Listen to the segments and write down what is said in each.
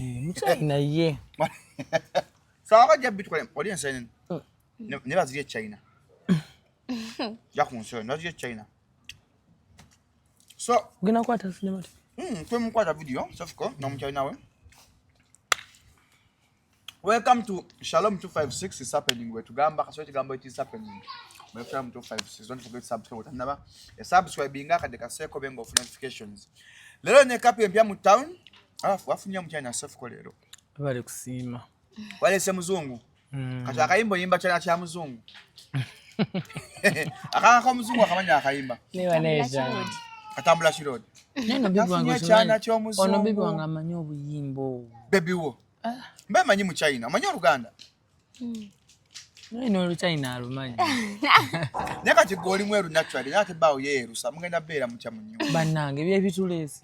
Muchina ye. Sawa bajja bitukole oli ensenene. Ne bazirye China. Ja ku nsi ne bazirye China. So Ugenda kukwata sinema. Twemukwata video Cephco n'omuchina we. Welcome to Shalom 256 is happening. Wetugamba kasoro kigambo it is happening. Welcome to 256. Don't forget to subscribe. Otanaba. Subscribe nga akadde kaseeko benga of notifications. Leero ne kapi empya mu town. Alafu wafunye muchina Cephco leero. Bali kusiima. Walese muzungu. Kati akayimba oyimba kyana kya muzungu. Akanga k'omuzungu akamanya akayimba. Niba neza. Katambula kirodi. Neno bibi wange Yafunye ekyana okimanyi. ky'omuzungu. Ono bibi wange amanyi obuyimba obwo. Baby wo. Mbe manyi mu China. Omanyi Oluganda? Naye n'Oluchina alumanyi. Naye kati gwe oli mweru naturally naye ate bbaawo yeerusa mugenda beera mutya mu nnyumba. Bannange byebituleese.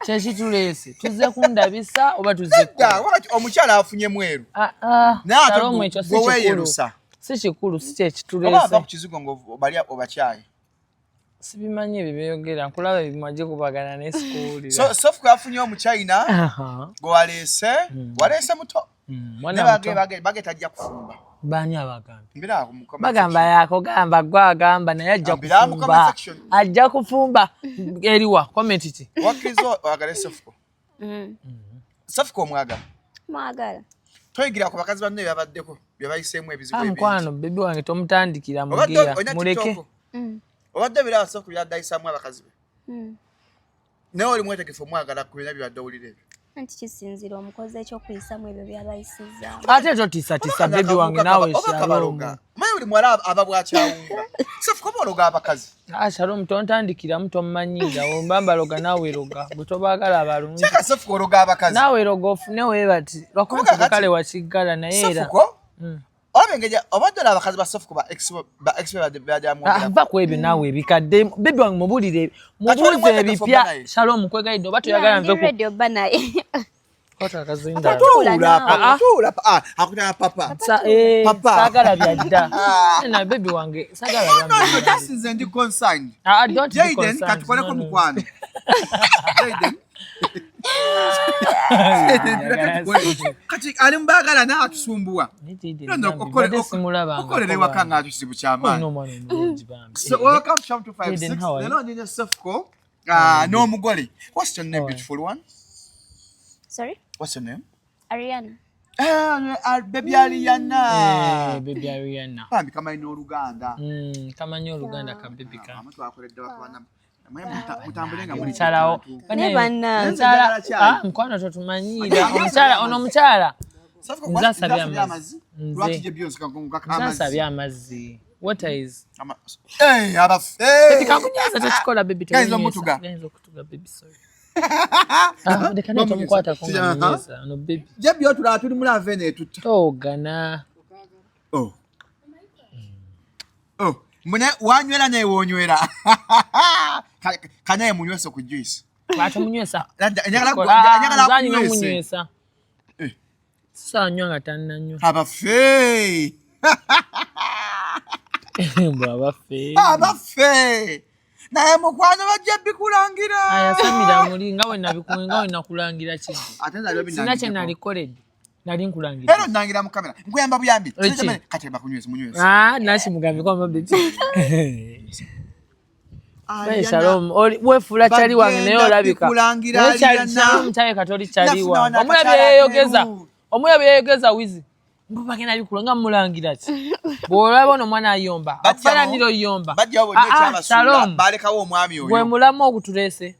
Kyekituleese. Tuzze kundabisa oba tuzze Nedda, wakati omukyala afunye mweru. Ah, ah, Naye ate Shalom, ekyo si gwe kikulu. weeyerusa. Si kikulu, si Oba kyekituleese. ava ku kizigo ng'obali obakyaye. Sibimanyi ebyo byeyogera, nkulaba ebimwa gikubagana naye sikuwulira. So Cephco afunye omuchina gwe waleese, waleese muto. Mwana Naye muto. bage tajja kufumba. Baani abagambye? Mbira mu comment Bagamba section. yakogamba gwe agamba naye ajja Mbira mu kufumba. comment section. Ajja kufumba. Eriwa comment ki? Wakkiriza oyagale Cephco. Cephco omwagala. Mwagala. Toyigira ku bakazi banne byabaddeko bye bayiseemu ebizibu Ah, ebingi. mukwano bebi wange tomutandikira Obadde mugeya olina muleke. TikTok? Obadde obiraba Cephco byaddayisamu abakazi be. Naye oli mwetegefu omwagala ku byonna by'obadde owulira ebyo. Anti kisinziira omukozi ekyokuyisamu ebyo byabayisizaamu. Ate totiisatiisa bebi wange naawe Oba Shalom. kabaloga. Omanyi buli muwala aba bwakyawunga. Cephco oba ologa abakazi. Ah, Shalom tontandikiramu tommanyiira omba mbaloga naawe roga gwe tobaagala abalungi. Kyeka Cephco ologa abakazi. Naawe roga ofune weebati lwakuba Kuba nti kakati- kale wakiggala naye era Cephco olaba engeri obadde olaba abakazi ba Cephco ba ex ba ex be Ah, va ku ebyo naawe ebikadde bebi wange mubulire Kati oli mubuuze mwetegefu ebipya obba naye? Shalom kwegayidde oba toyagala nve Ndi ku ready obba naye. Kwata akazindaalo. Tuula naawe. papa, tuula ah, akutala papa. Eh, Papa. saagala byadda na bebi wange saagala No, no, byadda. just nze ndi concerned. Ah, don't be Jaden concerned. katukoleko No, no. mukwano. Jaden. Jaden, kati ali mubaagala naye atusumbuwa. Naye Jaden No, no, bambi, mbadde simulabangako okolera ewaka bambi. nga kizibu Olina kyamaanyi. omwana omulungi bambi. So welcome to Shalom 256. Jaden, how are you? Leero ndi ne Cephco n'omugole. What's your name, How are you? beautiful one? Sorry? What's your name? Ariana. Baby Ariana. Eh, baby Ariana. Bambi kamanyi n'Oluganda. Kamanyi Oluganda ka baby ka. Amu twakoledde bakabana. Naye mutambule nga muli Mukyalawo. bantu. Naye bannange. Mukyala, Njagala kyayi. ah, mukwano totumanyiira. Omukyala, ono omukyala. Cephco, Nze asabye asabye amazzi. Nze. Lwaki gye byonsi kankunga Nze amazzi? asabye amazzi. Water is. Eh, abafu. Baby kakunyweza tekikola baby Gayinza tolinyweza. omutuga. Gayinza okutuga baby sorry. Ah, leka naye tomukwatako nga munyweza. Ono baby. Gye byotulaba tuli muri avene etutta. Toogana. Oh. Oh. Mune wanywera naye wonywera. Kanaye munywese ku juice. Lwaki omunywesa? Nadda njagala Ah, njagala nze alina kunywese. omunywesa. Eh. Sisaanywa nga tannanywa. Abafe. Mbw abaffe. Abafe. Naye mukwano bajja bikulangira. Ayasamira muli nga we nakulangira kidde. Ate nze aliwo Sina kye binangireko. nalikoledde. Nali nkulangira. Era onangira mu kamera. Nkuyamba buyambi. Eki? Kati bakunywese munywese. Ah, nasi mugambye kwa mabebi. Naye Shalom, oli weefuula kyali wange naye Bagenda olabika. bikulangira Naye Ariana. Shalom kyaleka toli kyali Nafuna wange. wano Omulabye akakyala yeeyogeza. akeeru. Omulabye yeeyogeza wizi. Mbu bagenda bikula nga mulangira ki? Bw'olaba ono omwana ayomba. Akufaananira oyomba. Bajjawo bonna Ah, ah, ekyabasuula Shalom. balekawo omwami Gwe oyo. mulamu ogutuleese.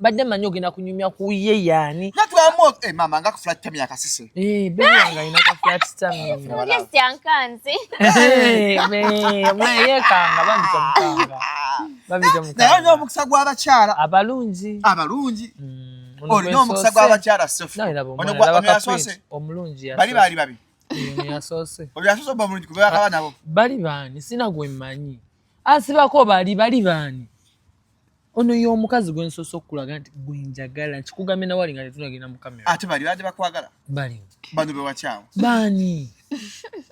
Badde mmanyi ogenda kunyumya ku ye yaani. Natwamu eh mama nga ku flat tummy akasise. Eh, baby wange alina ka flat tummy. Yes, yankanze. Eh, omwana yeekanga bambi tomukanga. Bambi Naye olina tomukanga. omukisa gw'abakyala Abalungi. abalungi. Ono Olina gwe omukisa nsoose. gw'abakyala Cephco. Nawe laba Ono omwana, gwa- laba ono ka yasoose. print. Omulungi Bali yasoose. baali babi. Ono yasoose. Oyo yasoose oba omulungi kuba bakaba nabo. Bali baani? Sina gwe mmanyi. Asibako bali baani? Ono ye omukazi gwe nsoose okukulaga nti gwe njagala nkikugambye nawali nga tetunagenda mu kamera. Ate bali badde bakwagala. Bali. Bano be wakyawa. Baani?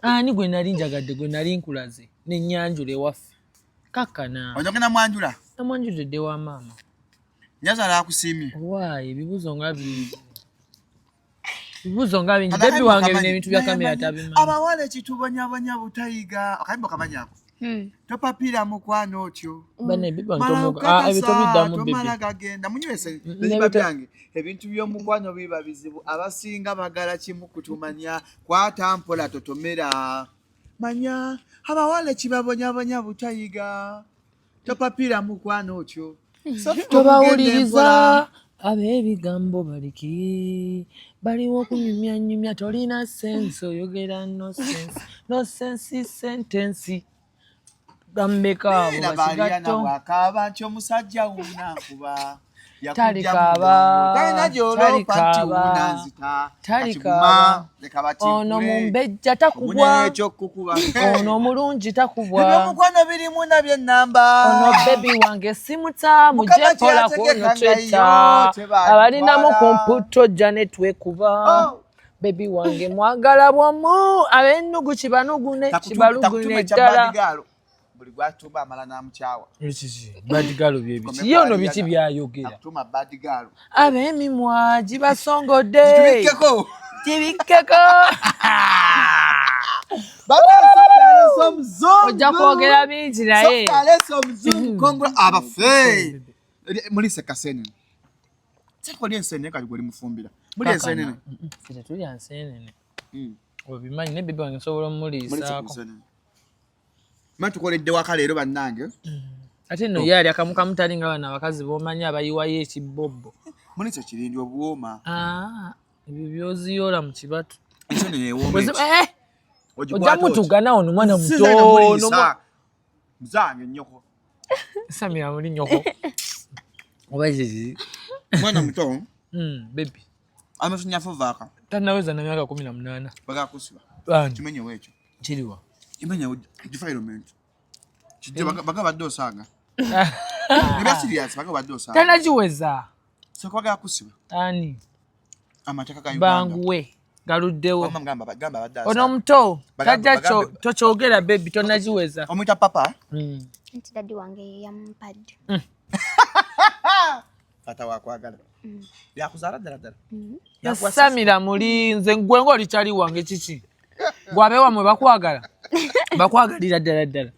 Ani gwe nali njagadde gwe nali nkulaze n'ennyanjula ewaffe? Kakkana. Ono ogenda mwanjula. Namwanjulidde wa maama. Nyazaala akusiimye. Waayi ebibuuzo nga bingi. Bibuuzo nga bingi. Bebi wange bino ebintu bya kamera tabimanyi. Abawala ekitubonyabanya butayiga. Akayimba kamanyi ako. Topapira mukwano otyo. Bane bebi wange tomuga. Ah, ebyo tobiddamu bebi. Tomala gagenda munywese biba byange. Ebintu by'omukwano biba bizibu. Abasinga bagala kimu kutumanya kwata mpola totomera. Manya abawala ekibabonyabonya butayiga. Topapira mukwano otyo. Tobawuliriza ab'ebigambo baliki baliwo kunyumyanyumya tolina sense oyogera no sense no sense sentence gambeka abo basigatto bwakaaba nti omusajja wunankuba Talikaaba, talina gyoloopa nti talikaaba, wunanzita talikaaba. Ono mumbejja takubwa ekyokukuba ono omulungi takubwa ebyomukwano birimu nabyo enamba ono bebi wange simuta Mukama mujempola kyeyategeka kuno nga tweta yo tebaalitwala. abalinamu ku mputo jja ne twekuba Oh. bebi wange mwagala bwomu ab'ennugu kibanugune kibalugune ddala ddala buli gwatuuma amala n'amukyawa badigalo byebiki ye ono biki byayogera akutuuma badigaalo ab'emimwa gibasongodde tubikkeko gibikkeko Bannange, omuzungu ojja kwogera bingi naye Soft alese omuzungu kongra abafe mulise kasenene seko lye ensenene kati gwe limufumbira muli ensenene Ffe tetulya nsenene obimanyi ne bebi wange nsobola mulise ku omuliisaako nsenene ma tukoledde waka leero bannange ate nno ye ali akamu kamu tali nga bano abakazi b'omanyi abayiwayo ekibobbo mulise kirindi obuwooma Ah, ebyo byoziyoola mu kibatu ensenene ewooma Bwe eki? eh, Ogikwata ojja oti. mutugana ono mwana Sinze muto namuliisa. Muzange nnyoko samira muli nnyoko oba kiki mwana muto bebi amasunyafu vaaka tannaweza na myaka 18 bagakusiba Bani, kimenyewo ekyo kiriwa kimenyewo defilement kijje baga badde osaaga ebya serious baga badde osaaga tannagiweza soko bagala kusiba ani amateeka ga Uganda banguwe galuddewo Wamma mugamba gamba abadde ono asaaga omuto Bagambe- tajja bagambe- tokyogera bebi tonnagiweza omuyita papa Nti daddy wange ye yamumpadde. taata wakwagala yakuzaala ddala ddala yasamira muli nze gwe nga olikyali wange kiki gwabe wamwe bakwagala bakwagalira ddala ddala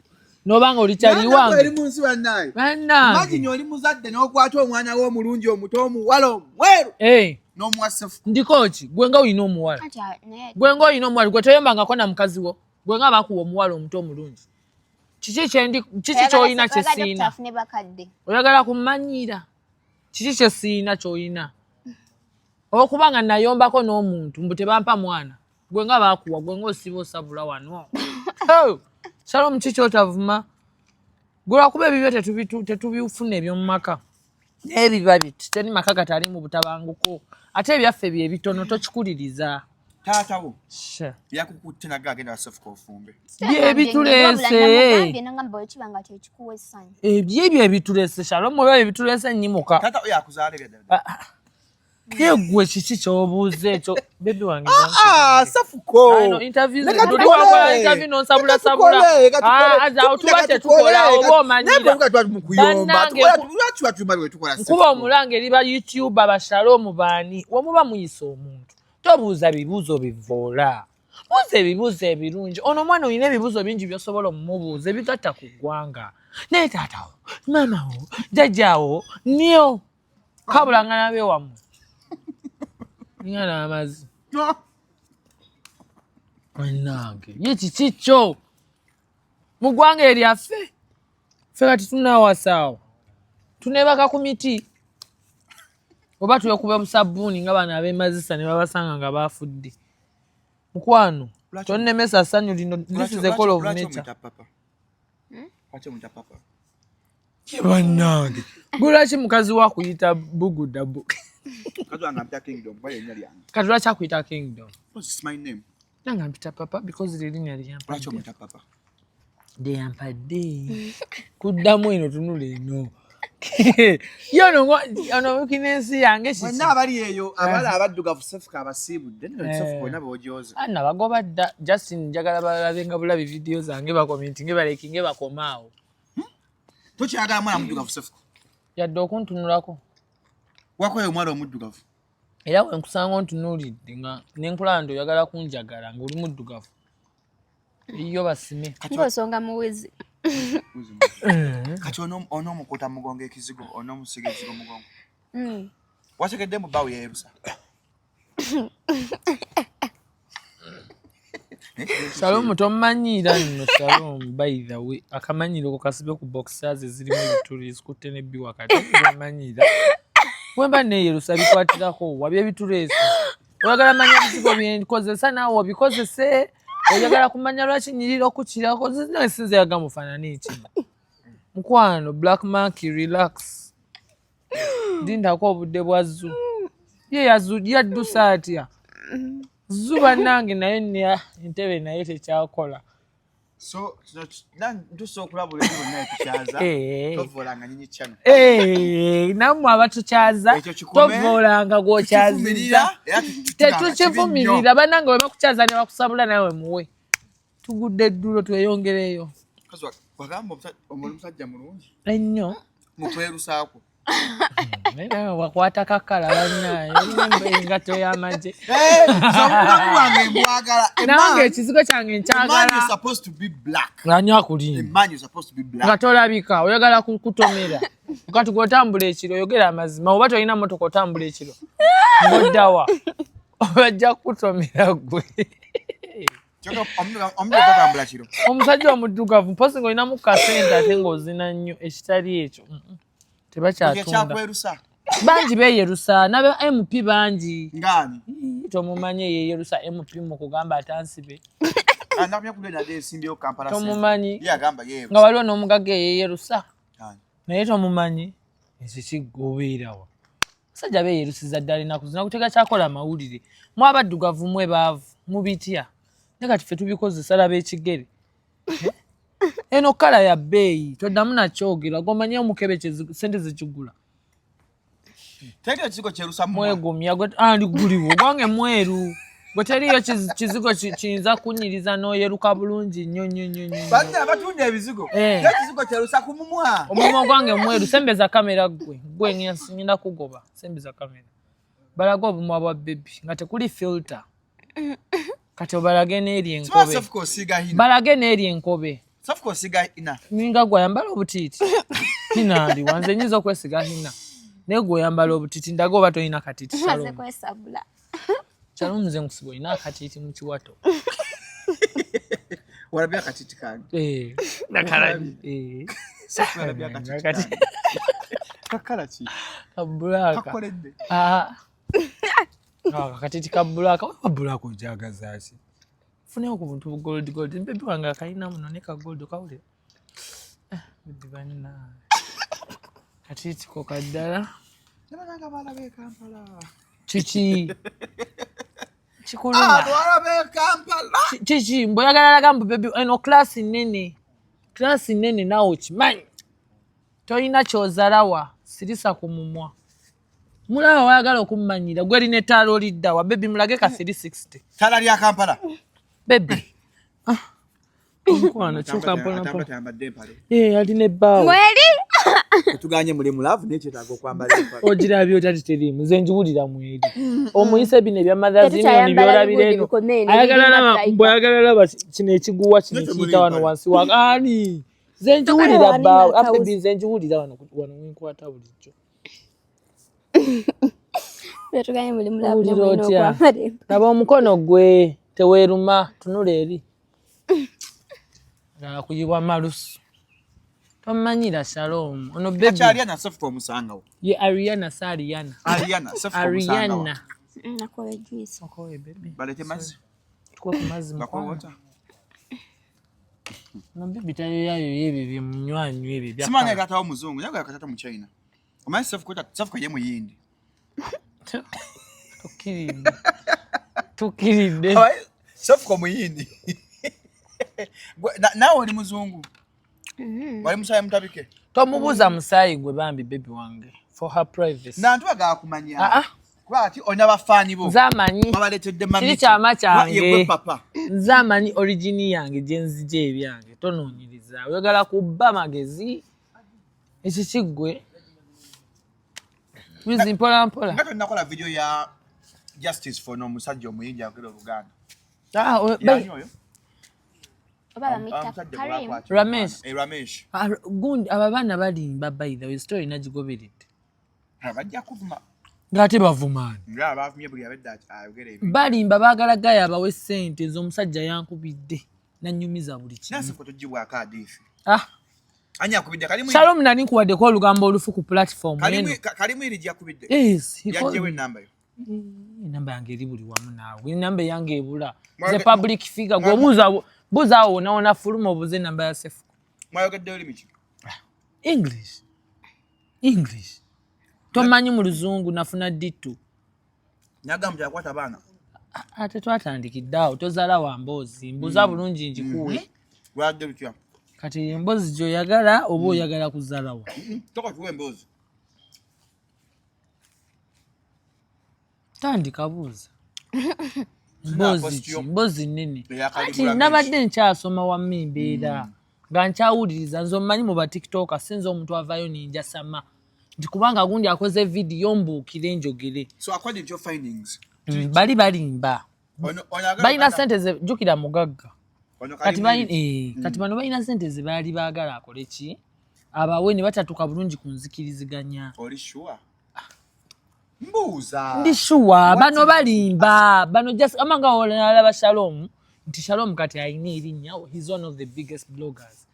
nobanga olikyali eri wange mu nsi bannaye bannange imagine oli muzadde n'okwata omwana we omulungi omuto omuwala omweru Eh, n'omuwa sefu ndiko ki gwe nga olina omuwala Anti ah, naye gwe nga olina omuwala gwe toyombangako na mukazi wo gwe nga bakuwa omuwala omuto omulungi kiki kyendi kiki kyolina Oyagala doctor kyesiina afune bakadde. oyagala kummanyiira kiki kyesiina kyolina olwokuba nga nayombako n'omuntu mbu tebampa mwana gwe nga bakuwa gwe nga osiba osabula wano Oh, shalom ki kyotavuma gwe lwakuba ebibyo tetubifuna eby'omu maka naye biba biti teri maka gatali mu butabanguko ate ebyaffe bye bitono tokikuliriza taata wo Sha. yakukutte naga agenda wasefu kofumbe Byebituleese. Nagambye nagamba bwe kiba nga kyekikuwa essanyu. Ebyo ebyo ebituleese shalom oba ebituleese nnyimuka taata wo yakuzaala ebya ddala Ah, ah. Ye gwe kiki ky'obuuza ekyo bebi wange Ah, safuko I know, interviews Leka luli tukole. wakola interview n'onsabula-sabula. Leka tukole, leka tukole. Ah, awo tuba Leka tetukola, tukole, oba omanyira. Naye bwe tuba mu kuyomba, Bannange, tukola- lwaki batuyomba bwe tukola nkuba Sefuko? omulanga eri ba youtube abashalomu baani wemuba muyisa omuntu tobuuza bibuuzo bivoola buuza ebibuuzo ebirungi ono omwana olina ebibuuzo bingi byosobola omumubuuza ebigatta ku ggwanga naye taatawo maamawo jjajjaawo nyo kabulangana bewammwe ninga n'amazzi No. Bannange ye kiki kyo mu ggwanga eryaffe ffe kati tunawasaawo tuneebaka ku miti oba twekuba busabbuuni nga bano ab'emazisa ne babasanga nga bafudde mukwano tonnemesa ssanyu lino this is a call of Lwaki nature omuyita papa? Lwaki omuyita papa? Ye bannange gwe lwaki mukazi wa akuyita bugudabu Mukazi wange ampita Kingdom, kuba lyerinnya lyange. kati lwaki akuyita kingdom Because it's my name. nange ampita papa because lyerinnya Lwaki lyampadde omuyita papa? lyampadde kuddamu eno tunula eno ye ono ono wikinensi yange kiki Mwenna abali eyo abala abaddugavu Sefuko abasiibudde nno Eh. Sefuko bonna b'ojooze. Anna bagoba dda Justin njagala balabe nga bulabi vidiyo zange bakomentinge balekinge bakomaawo Tokyagala mwana muddugavu Sefuko. yadde okuntunulako Wakoye omwana omuddugavu. Era wenkusanga ontunuulidde nga nenkulaba nti oyagala kunjagala ng'oli muddugavu, eyiyo basime. Ng'osonga muwizi. Kati onoomukuta mugongo ekizigo, onoomusiga ekizigo mugongo. Wategedde mu bbaawo yeerusa. Shalom tomumanyiira nno. Shalom, by the way, akamanyiiro ko kasibe ku boxers ezirimu ebituli zikutte nebbi wakati. Tomanyiira wemba neeyerusa bikwatirako wabya ebituleesi. Oyagala manya bizigo byenkozesa, naawe obikozese. Oyagala kumanya lwaki nyirira okukirako naye sinze yaga mufaanane ekino. Mukwano, Black Monkey, relax, lindako obudde bwa zu ye yaddusa atya zuba nange naye entebe naye tekyakola. So ntusa okulabula eri bonna etukyaza, tovoolanga nyinyi channel. Nammwe abatukyaza, Ekyo kikume. tovoolanga gwokyaziza. Tukivumirira, era tugamba kibi nnyo. Tetukivumirira bannange, bwe bakukyaza ne bakusabula nawe muwe. Tugudde eddulo, tweyongereyo. Kazi wagamba oli musajja mulungi ennyo mukwerusaako. Naye nawe wakwata kakala bannaye, olina engato y'amagye. Obulamu bwange mbwagala. Nange ekizigo kyange nkyagala. Supposed to be black. Ani akulimba? A man is supposed to be black. Nga tolabika, oyagala kutomera kati gweotambula ekiro. Oyogera amazima, oba tolina motoka otambula ekiro ngoddawa, bajja kukutomera gwe. Kyokka omuntu tatambula kiro. Omusajja omuddugavu mpozi ng'olinamu kasente ate ng'ozina nnyo, ekitali ekyo tebakyatunda. Ekyakwerusa. Bangi beeyerusa n'aba MP bangi. Ngaani? Ii, tomumanyi eyeyerusa MP mu kugamba atansibe? Anakumya kugenda ade esimbyewo Kampala Center. Tomumanyi? Ye agamba yeerusa. Nga waliwo n'omugagga eyeyerusa. Ani? Naye tomumanyi ekyo kigobeerawa. Musajja beeyerusiza ddala enaku zino kutega kyakola amawulire. Mu abaddugavu mwe baavu mubitya, naye kati ffe tubikozesa. Laba ekigere. Eh? Eno kala ya bbeeyi, toddamu nakyogera. Gomanye omukebe sente zikigula. Teeka ekizigo kyerusa mu Mwegumya gwe andi guliwo gwange mweru gwe teriyo kizigo kiyinza kunyiriza n'oyeruka bulungi nnyo nnyo nnyo nnyo. Banne abatunda ebizigo. Eh. Teeka ekizigo kyerusa ku mumwa. Omumwa gwange mweru. Sembeza kamera gwe gwe ngenda kugoba. Sembeza kamera balaga obumwa bwa baby nga tekuli filter. Kati obalage n'eri Siba enkobe. Safuka osiiga hina. Balage n'eri enkobe. Safuka osiiga hina. Ninga gwe ayambala obutiiti, hina ali wanze nyinza okwesiga hina, naye gwe oyambala obutiiti, ndaga oba tolina katiiti. Maze Shalom. kwesabula. Shalom, nze nkusiba olina akatiiti mu kiwato. Walabye akatiti kange? Eh, nakalabye. Eh. Safuka walabye akatiti kange? Kakala ki? Ka black. Kakoledde. Ah. Ah, akatiti ka black. Oba black ojagaza ki? Funewo ku buntu bu gold gold. Baby wange akalina muno ne ka gold kawulira. Ah, baby banna. Katiti ko kaddala. Nabananga baala b'e Kampala. Kiki? Ah, Kikuluma. bawala b'e Kampala. Kiki? Mboyagala laga mbu baby eno class nnene. Class nnene naawe okimanyi. Tolina ky'ozalawa, sirisa ku mumwa. Mulaba wayagala okummanyira gwe lina ettaala oliddawa baby mulage ka 360. Ttaala lya Kampala. Baby. Ah. Omukwano kyuka mpola Atambula mpola. tayambadde empale. Eh, alina ebbaawo. Mweri. Tetuganye muli mu love naye kyetaaga okwambala empale. Ogirabye otya ti teriimu? Nze njiwulira mweri. Omuyise bino ebya Mothers Union Tetukyayambala byolabira bigundi eno. bikome eno, Ayagala ebirimba laba Tiger. bw'ayagala laba kino ekiguwa kino Nyo ekiyita temuli wano mpale. wansi wa ani. Nze njiwulira Tokala bbaawe. wani Abebi nze njiwulira wano wano wenkwata bulijjo. Betuganye muli mu love Owulira nemulina otya? okwambala empale. Laba omukono gwe teweeruma, tunula eri. Agala kuyibwa malusu. Tomanyira Shalom. Ono Kati baby Ariana Safuka omusangawo. Ye Ariana si Ariana. Ariana Safuka omusangawo. Ariana. Nakola juice. Okowe baby. Balete mazzi. Tukuwe ku mazzi Bakuwe mukwano. water. No baby tayoyayo ebyo bye munywanywa ebyo ebya Simanyi kala. taata w'omuzungu, naye gwe taata mu China. Omanyi Safuka Safuka ye muyindi. Tukiridde. Tukiridde. Omanyi Safuka omuyindi. Naawe oli muzungu. Wali musaayi mutabike. Tomubuuza musaayi gwe bambi baby wange for her privacy. Nantu bagala kumanya. Ah, ah. Kuba ati olina bafaani bo. Nze amanyi. Babaleetedde mami. Kiri kyama kyange. Ye gwe papa. Nze amanyi origin yange gye nzija ebyange tonoonyereza. Oyagala kubba magezi. Ekyo kiggwe. Wizi mpola mpola. Nga tonnakola video ya Justice for n'omusajja omuyindi ayogera Oluganda. Ah, Yani oyo? Oba bamuyita Omusajja Karim. gwe bakwata. Ramesh. Eh, Ramesh. Ah, gundi abo abaana balimba, by the way, story nagigoberedde. Ah, bajja kuvuma. Ng'ate bavumaani? Nga abavumye buli abedde ayogera ebintu. Balimba, baagala gaya abawe ssente. Nze omusajja yankubidde nanyumiza buli kimu. Nasi ffe tugibwako adiifi. Ah, Ani akubidde? Kalimu Shalom, nali nkuwaddeko olugambo olufu ku platform eno. Kalimu eri gyakubidde. Yes, he called Yajjewo me. ennamba yo. Enamba yange eri buli wamu naawe, enamba yange ebula. Nze public figure, gwe obuuza buuza awo wona wona, fuluma obuuze enamba ya Sefu. Mwayogeddeyo limi ki? English, English, tomanyi mu Luzungu nafuna dittu. Nagamba nti akwata abaana. Ate twatandikidde awo, tozaala wa mboozi, mbuuza bulungi njikuwe. Lwadde lutya? Kati emboozi gyoyagala oba oyagala kuzaalawa? Toka tuwe emboozi. Tandika buuza mboozi ki, mboozi nnene. Eya Kalimu Anti Ramesh. nabadde nkyasoma wamma embeera nga nkyawuliriza. Nze omumanyi mu batiktoka sinza omuntu avaayo ninjasama nti kubanga gundi akoze vidiyo mbuukire njogere. So according to your findings, Bali balimba. ono agala Balina Uganda- sente ze, jjukira mugagga. Ono Kati Kalimu kati bano balina sente ze baali baagala akole ki, abawe, ne batatuuka bulungi ku nzikiriziganya. Oli sure? Mbuuza. Ndi sure bano balimba. Bano just ama nga olaba Shalom nti Shalom kati alina erinnya, he's one of the biggest bloggers.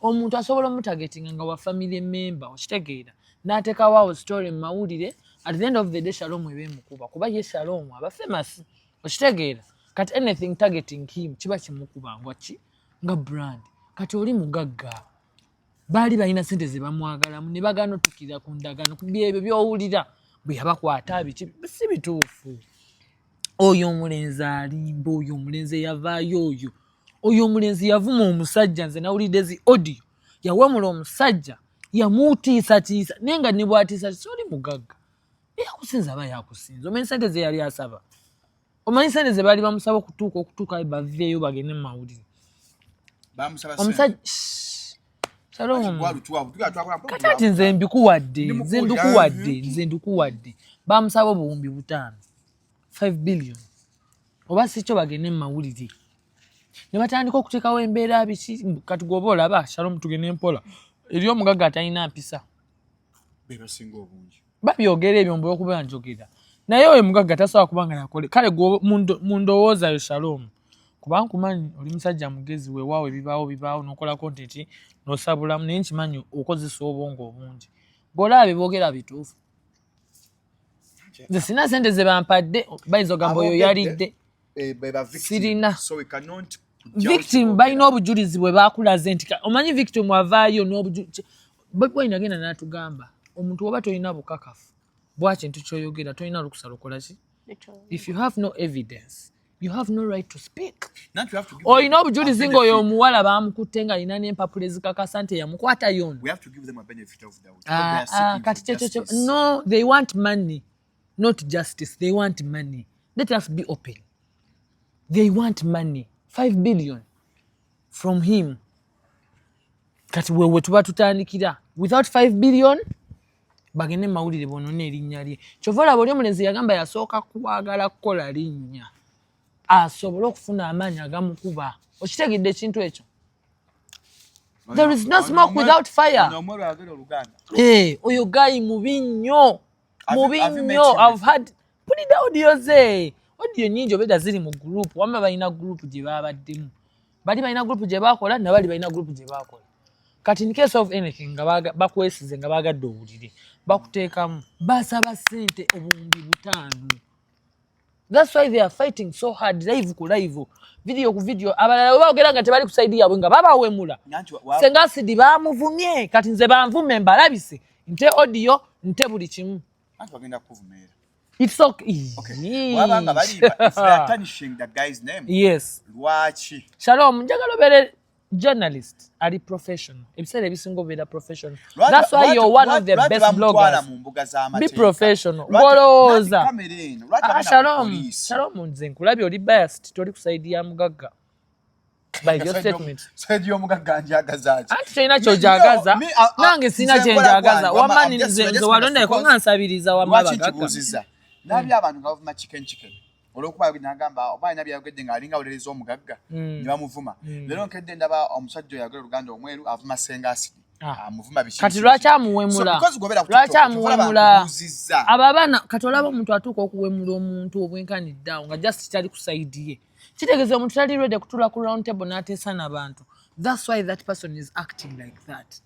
Omuntu asobola omutagetinga nga wa family member, okitegeera, n'ateekawo awo story mu mawulire. At the end of the day Shalom eba emukuba, kuba ye Shalom aba famous, okitegeera. Kati anything targeting him kiba kimukuba nga ki, nga brand. Kati oli mugagga, baali balina sente ze bamwagalamu ne bagaana otuukirira ku ndagaano. Byebyo by'owulira bwe yabakwata biki, si bituufu. Oyo omulenzi alimba, oyo omulenzi eyavaayo, oyo omulenzi yavuma omusajja. Nze nawulidde zi audio, yawemula omusajja, yamuutiisatiisa, naye nga ne bwatiisatiisa oli mugagga, yakusinza aba yakusinza. Omanyi sente ze yali asaba? Omanyi sente ze baali bamusaba okutuuka baveeyo bagende mu mawulire? Bamusaba ssente. Omusajja. Shh. Shalom. Gwa lutuwa, twakola Kati ati nze mbikuwadde, Ndi nze mukuwulira. ndikuwadde, nze ndikuwadde. Bamusaba 5,000,000,000, 5 billion, oba si kyo bagende mu mawulire ne batandika okuteekawo embeera biki. Kati gwoba olaba Shalom, tugende mpola, eri omugagga atalina mpisa. Be basinga obungi. Babyogera ebyo mbu okuba njogera, naye oyo mugagga tasobola kuba nga yakole. Kale gwe mu ndowooza yo Shalom, kuba nkumanyi oli musajja mugezi, weewaawo ebibaawo bibaawo, n'okola content n'osabulamu, naye nkimanyi okozesa obwongo obungi. Gw'olaba bye boogera bituufu? Nze sina sente ze bampadde, bayinza ogamba oyo Aboogedde, yalidde. Eh, be ba victim. Sirina. So we cannot Victim balina obujulizi bwe bakulaze nti omanyi victim avaayo n'obujulizi. Bobi Wine agenda n'atugamba omuntu woba tolina bukakafu bwa kintu ky'oyogera, tolina lukusa lukola ki. If you have no evidence, you have no right to speak. Nanti you have to give Olina them obujulizi a ng'oyo benefit. omuwala bamukutte ng'alina n'empapula ezikakasa nti eyamukwata yono. We have to give them a benefit of doubt. Ah, They are ah, seeking kati for kyekyo justice. No, they want money, not justice. They want money. Let us be open, they want money, 5 billion from him. Kati wewe tuba tutandikira without 5 billion bagende mu mawulire bonone erinnya lye. Kyova olaba oli omulenzi yagamba yasooka kwagala kukola linnya asobole okufuna amaanyi agamukuba. Okitegedde ekintu ekyo? There is no smoke without fire. Ono omweru ayogera Oluganda. Eh, oyo guy mubi nnyo, mubi Have you met nnyo. him? I've had mpulidde audio ze, audio nyingi obeera ziri mu group. Wamma balina group gye babaddemu, bali balina group gye bakola, nabali balina group gye bakola. Kati in case of anything nga bakwesize nga bagadde owulire, bakuteekamu. Basaba ssente 5,000,000. That's why they are fighting so hard, live ku live, video ku video. Abalala bwe boogera nga tebali ku side yaabwe nga babawemula. Nanti Senga Asidi bamuvumye, kati nze banvume mbalabise, nte audio, nte buli kimu. Anti bagenda kuvumeera. It's okay. Okay. Wabanga balimba, if they are tarnishing the guy's name, Yes. lwaki? Shalom, njagala obeere journalist ali professional. Ebiseera ebisinga obeera professional. That's why you're one of the Lwaki best bamutwala bloggers. mu mbuga z'amateeka? Be professional. Lwaki Gw'olowooza. kamera eno? Lwaki Ah, bagenda ku Shalom, poliisi? Shalom, nze nkulabye oli biased, toli ku side ya mugagga. By your statement. Side y'omugagga njagaza ki? Anti tolina ky'ojagaza. Ah, Nange sirina nze kye nkola njagaza. gwange, wamma, Wamma I'm nze just nze walondeko nga nsabiriza wamma Lwaki abagagga. nkibuuzizza? Ndabye abantu nga bavuma Chicken Chicken olwokuba nagamba oba alina byayogedde ng'alinga awolereza omugagga ne bamuvuma. Leero nkedde ndaba omusajja oyo ayogera Oluganda omweru avuma Senga Acid. Ah. Amuvuma biki Kati biki. lwaki So, amuwemula? because gobera ku Lwaki TikTok, kyova olaba amuwemula? nkubuuzizza. Abo abaana, kati olaba omuntu atuuka okuwemula omuntu obwenkanidde awo nga just tali ku side ye, kitegeeza omuntu tali ready kutuula ku round table n'ateesa n'abantu. That's why that person is acting like that.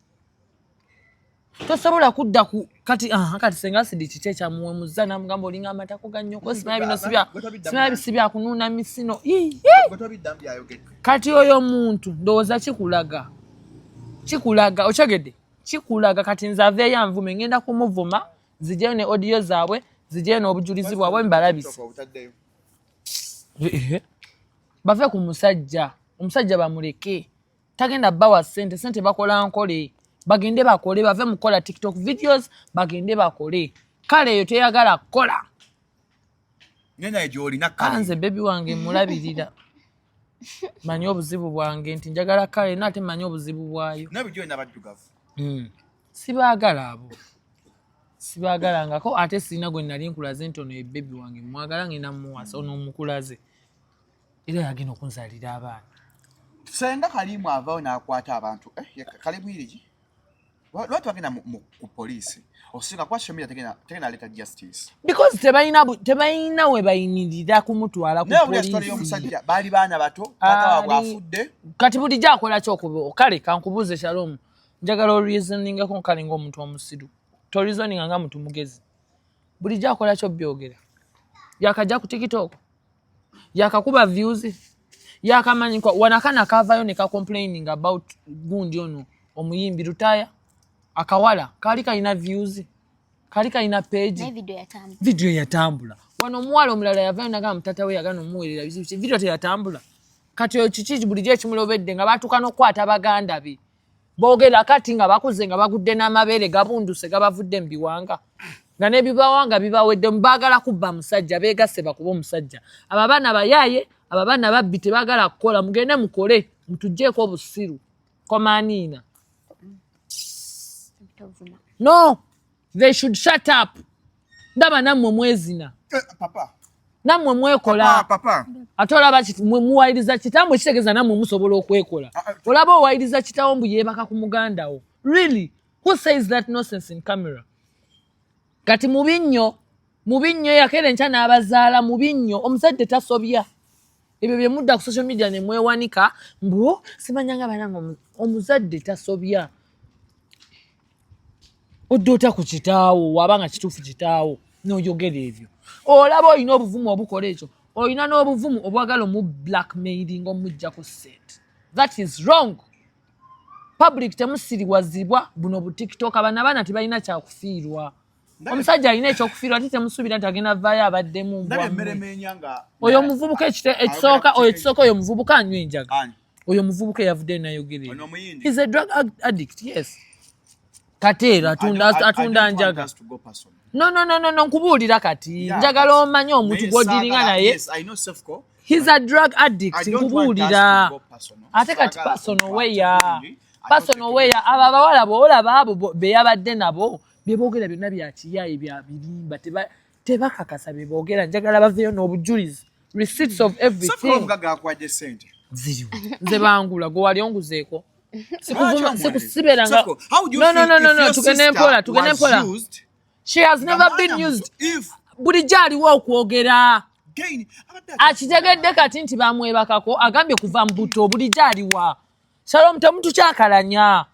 Tosobola kudda ku kati, aha, kati Senga Acid kiki ekyamuwemuza namugamba olinga amatako ga nnyoko, simanya bino simanya bisi byakunuuna misino. Ii, ii. Gwe tobiddamu byayogedde. Kati oyo omuntu ndowooza kikulaga okyegedde, kikulaga. Kati nze aveeyo anvume, ngenda kumuvuma, nzijeyo ne audio zaabwe, nzijeyo n'obujulizi bwabwe mbalabise. TikTok obutaddeyo. Eh, bave ku musajja, omusajja bamuleke, tagenda bawa sente. Sente bakola nkole, bagende bakole, bave mukola TikTok videos, bagende bakole. Kale eyo teyagala kukola. Naye naye gy'olina kale. Nze baby wange mulabirira, manyi obuzibu bwange nti njagala kale naate manyi obuzibu bwayo. Naye bulijjo olina baddugavu. Sibaagala abo, sibaagalangako, ate sirina gwe nali nkulaze nti ono ye baby wange mwagala, ngenda muwasa. Ono omukulaze era yagenda okunzaalira abaana. Senga Kalimu avaayo n'akwata abantu. Eh, Kalimu irigi lwaki bagenda ku poliisi osinga kuba social media tegenda leeta justice? Because tebalina we bayimirira kumutwala ku Naye obulya story poliisi. y'omusajja, baali baana bato, taata waabwe afudde. Kati bulijjo akola ki okuba? Kale kankubuuze, Shalom, njagala oreasoningako kale ng'omuntu omusiru, toreasoninga nga muntu mugezi. Bulijjo akola ki obyogera? Yakajja ku TikTok, yakakuba views, yakamanyi wanakana kavayo ne kacomplaining about gundi ono omuyimbi Lutaya, akawala kaali kalina views, kaali kalina page. Naye video yatambula. Video yatambula. Wano omuwala omulala yavayo nagamba mutata we yagana omuweerera bizibu ki, video teyatambula. Kati oyo kiki bulijjo ekimulobedde nga batuuka n'okukwata baganda be boogera kati nga bakuze, nga bagudde n'amabeere gabunduse, gabavudde mu biwanga, nga n'ebibawanga bibawedde, baagala kubba musajja, beegasse bakuba omusajja. Abo abaana bayaaye, abo abaana babbi, tebaagala kukola. Mugende mukole, mutugjeeko obusiru komaniina. Tovuma. No, they should shut up. Ndaba nammwe mwezina. Eh, papa. Nammwe mwekola. Papa, papa. Ate olaba mwe muwayiriza kitammwe, kitegeeza nammwe musobola okwekola. Ah, ah. Olaba owayiriza kitawo mbu yeebaka ku muganda wo. Really, who says that nonsense in camera? Kati mubi nnyo, mubi nnyo. Yakeera enkya n'abazaala, mubi nnyo. Omuzadde tasobya. Ebyo bye mudda ku social media ne mwewanika mbu simanyanga banange, omuzadde tasobya. Odda otya ku kitaawo waba nga kituufu kitaawo n'oyogera ebyo? Olaba olina obuvumu obukola ekyo, olina n'obuvumu obwagala omu blackmailing, omuggyako sente. That is wrong. Public temusiriwazibwa buno butiktok. Abaana, abaana tebalina kyakufiirwa. Omusajja alina ekyokufiirwa, ate temusuubira nti agenda vaayo abaddemu Ndabye mbwa emmere mmwe. Menya nga Oyo omuvubuka ekisooka, oyo ekisooka, oyo omuvubuka anywa enjaga. Ani? Oyo omuvubuka eyavuddeyo nayogera. Ono omuyindi? He's a drug addict, yes. Kateera atunda, I atunda don't want njaga. us to go personal. No, no, no, no, no, nkubuulira kati. Yeah, Njagala omanye omuntu naye gw'odiringa saagala- naye. Yes, I know Sefco. He's a drug addict. I don't want us Nkubuulira. to go personal. Ate kati Saagala personal okukwata weya. gundi. I Personal don't weya. Abo abawala bw'olaba abo be yabadde nabo, bye boogera byonna bya kiyaayi, bya birimba, tebakakasa bye boogera. Njagala baveeyo n'obujulizi. Receipts of Sefco everything. omugagga akuwadde ssente. Ziriwo. Nze bangula, gwe wali onguzeeko. Lwaki Sibeeranga. Sefco, how would you No, no, feel no, no, if no, your tugende sister mpola, tugende was mpola. used? She has never been Nga mwana used. muto, if Bulijjo aliwo okwogera. gain abadde Akitegedde kati nti bamwebakako, agambye kuva mu buto. Bulijjo aliwa? Shalom, temutukyakalanya,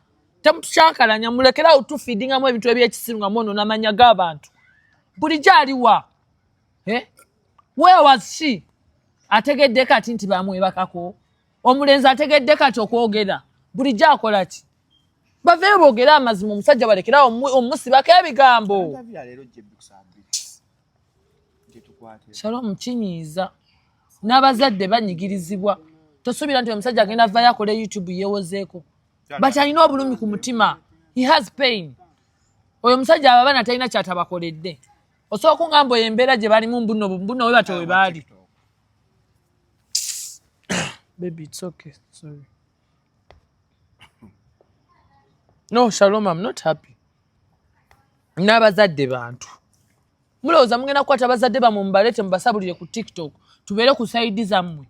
temutukyakalanya, mulekerawo tufeedingamu ebintu ebyekisiru nga mwonoona amanya g'abantu. Bulijjo aliwa? Eh? Where was she? Ategedde kati nti bamwebakako, omulenzi ategedde kati okwogera. Bulijjo akola ki? Baveeyo boogere amazima, omusajja balekerawo omusibako ebigambo. Interview leero gye ku 2:00. Gye tukwate. Shalom, kinyiiza n'abazadde banyigirizibwa. Tosuubira nti omusajja agenda avayo akole YouTube yeewozeeko, but alina obulumi ku mutima. He has pain. Oyo omusajja abo abaana talina kyatabakoledde. Osobola okungamba oyo embeera gye balimu mbuno mbuno we batyo we baali? Baby, it's okay, sorry. No, Shalom, I'm not happy. N'abazadde bantu. Mulowooza mugenda kukwata bazadde bammwe mubaleete mubasabulire ku TikTok tubeere ku saidi zammwe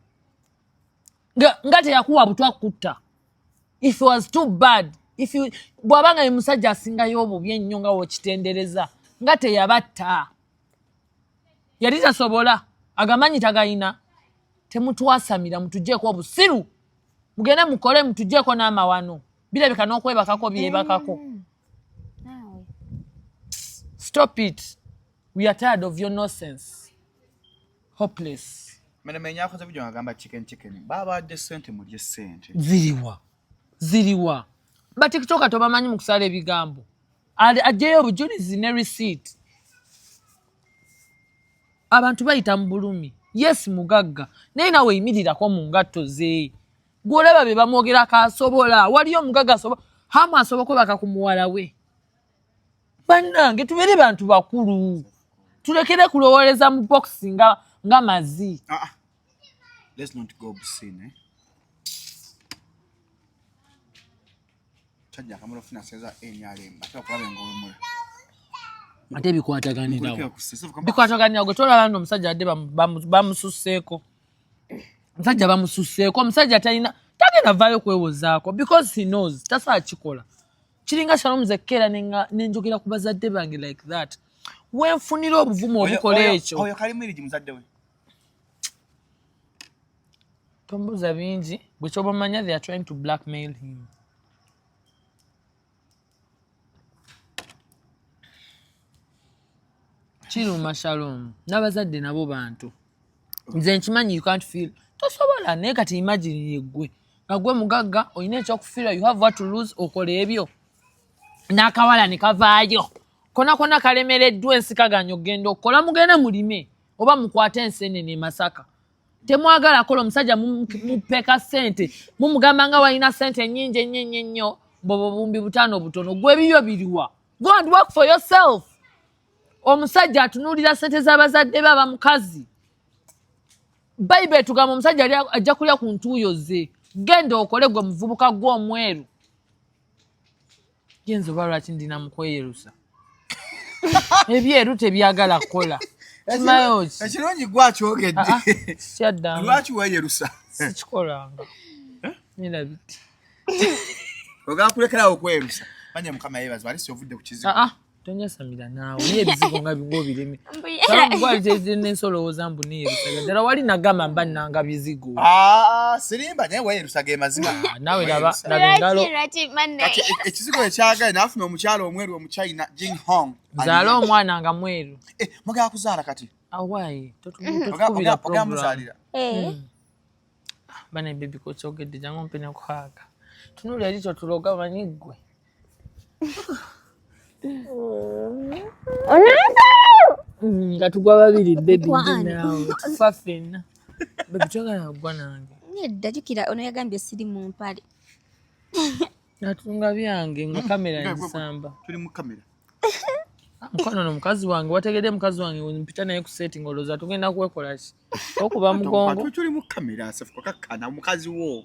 nga teyakuwa butwa kutta. If was too bad, if you, bw'aba nga ye musajja asingayo obubi ennyo nga wokitendereza nga teyabatta, yali tasobola, agamanyi tagayina. Temutwasamira, mutugyeko obusiru, mugende mukole, mutugyeko n'amawano. Birabika n'okwebakako byebakako. Stop it, we are tired of your nonsense. Hopeless. Menemenya akoze video agamba chicken chicken, babadde sente, mulye sente. Ziriwa? Ziriwa? Ba TikToker tobamanyi mu kusala ebigambo. Ajjeyo obujulizi ne receipt. Abantu bayita mu bulumi. Yes, mugagga, naye nawe yimirirako mu ngatto ze. Gwolaba be bamwogerako asobola. Waliyo omugagga asobola hamu asobola kwebaka ku muwala we? Bannange, tubeere bantu bakulu, tulekere kulowooleza mu box nga mazi. Ah, ah. Let's not go obscene, eh? Chajja akamala ofuna seza NRM ate okulaba eng'owemula. Ate bikwataganirawo, bikwataganirawo. Gwe tolaba nno omusajja adde bamususseeko, omusajja bamususseeko, omusajja talina, tagenda vaayo kwewozaako because he knows tasobola kikola. Kiringa Shalom zekkeera nenjogera ku bazadde bange like that, wenfunira obuvumu obukola ekyo. Oyo Kalimwirigi muzadde we. Tombuuza bingi. Gwe kyoba omanya, they are trying to blackmail him. Kiruma Shalom, n'abazadde nabo bantu. Nze nkimanyi you can't feel, tosobola, naye kati imagine yeggwe nga gwe mugagga, olina ekyokufiirwa, you have what to lose, okola ebyo n'akawala ne kavaayo kona kona kalemereddwa ensikaganya okugenda okukola. Mugende mulime oba mukwate ensenene e Masaka. Temwagala kola. Omusajja mupeka ssente, mumugamba nga walina ssente ennyingi ennyo ennyo ennyo, bwobwo 5000 butono. Gwe ebibyo biriwa? Go and work for yourself. Omusajja atunuulira ssente z'abazadde be aba mukazi. Bayibuli etugamba omusajja ajja kulya ku ntuuyo ze. Genda okole, gwe muvubuka gwe omweru. Genza oba lwaki ndina mukweyerusa ebyeru tebyagala kukola, kimayo ki? Ekirungi gwakyogedde. Ah, ah, sikyaddamu. Lwaki weeyerusa? Sikikolanga nera biti. Ogakulekerawo okweyerusa manya Mukama yebaza ali si ovudde ku kizibu. Ah, ah, tonyasamira naawe, naye ebizigo nga bingobireme nensi olowooza mbu neyerusaga ddala. Wali nagamba mba nanga bizigo. Ah, sirimba, naye weeyerusa ge mazima. Ah, naawe laba, laba engalo. Kati ekizigo ekyagaye naafuna omukyalo omweru omuchina Jing Hong. Nzaale omwana nga mweru. Eh, mugala kuzaala kati? Awaayi, totukubira program. Ogamuzaalira? Eh. Bane baby, kokyogedde, jangu mpe nekuhaaga. Tunula eri, totuloga, manyi ggwe. Nga tugwa babiri baby, ndi Mukwano. naawe tufa ffenna. Baby, toyagala kugwa nange? Nedda, jjukira ono yagambye siri mu mpale. Natunga byange nga kamera ngisamba. Tuli mu kamera. Mukwano, no mukazi wange wategedde, mukazi wange mpita naye ku setting, olowooza tugenda kwekola ki? Okuba mugongo. Tuli mu kamera, Sefuko, kakkana omukazi wo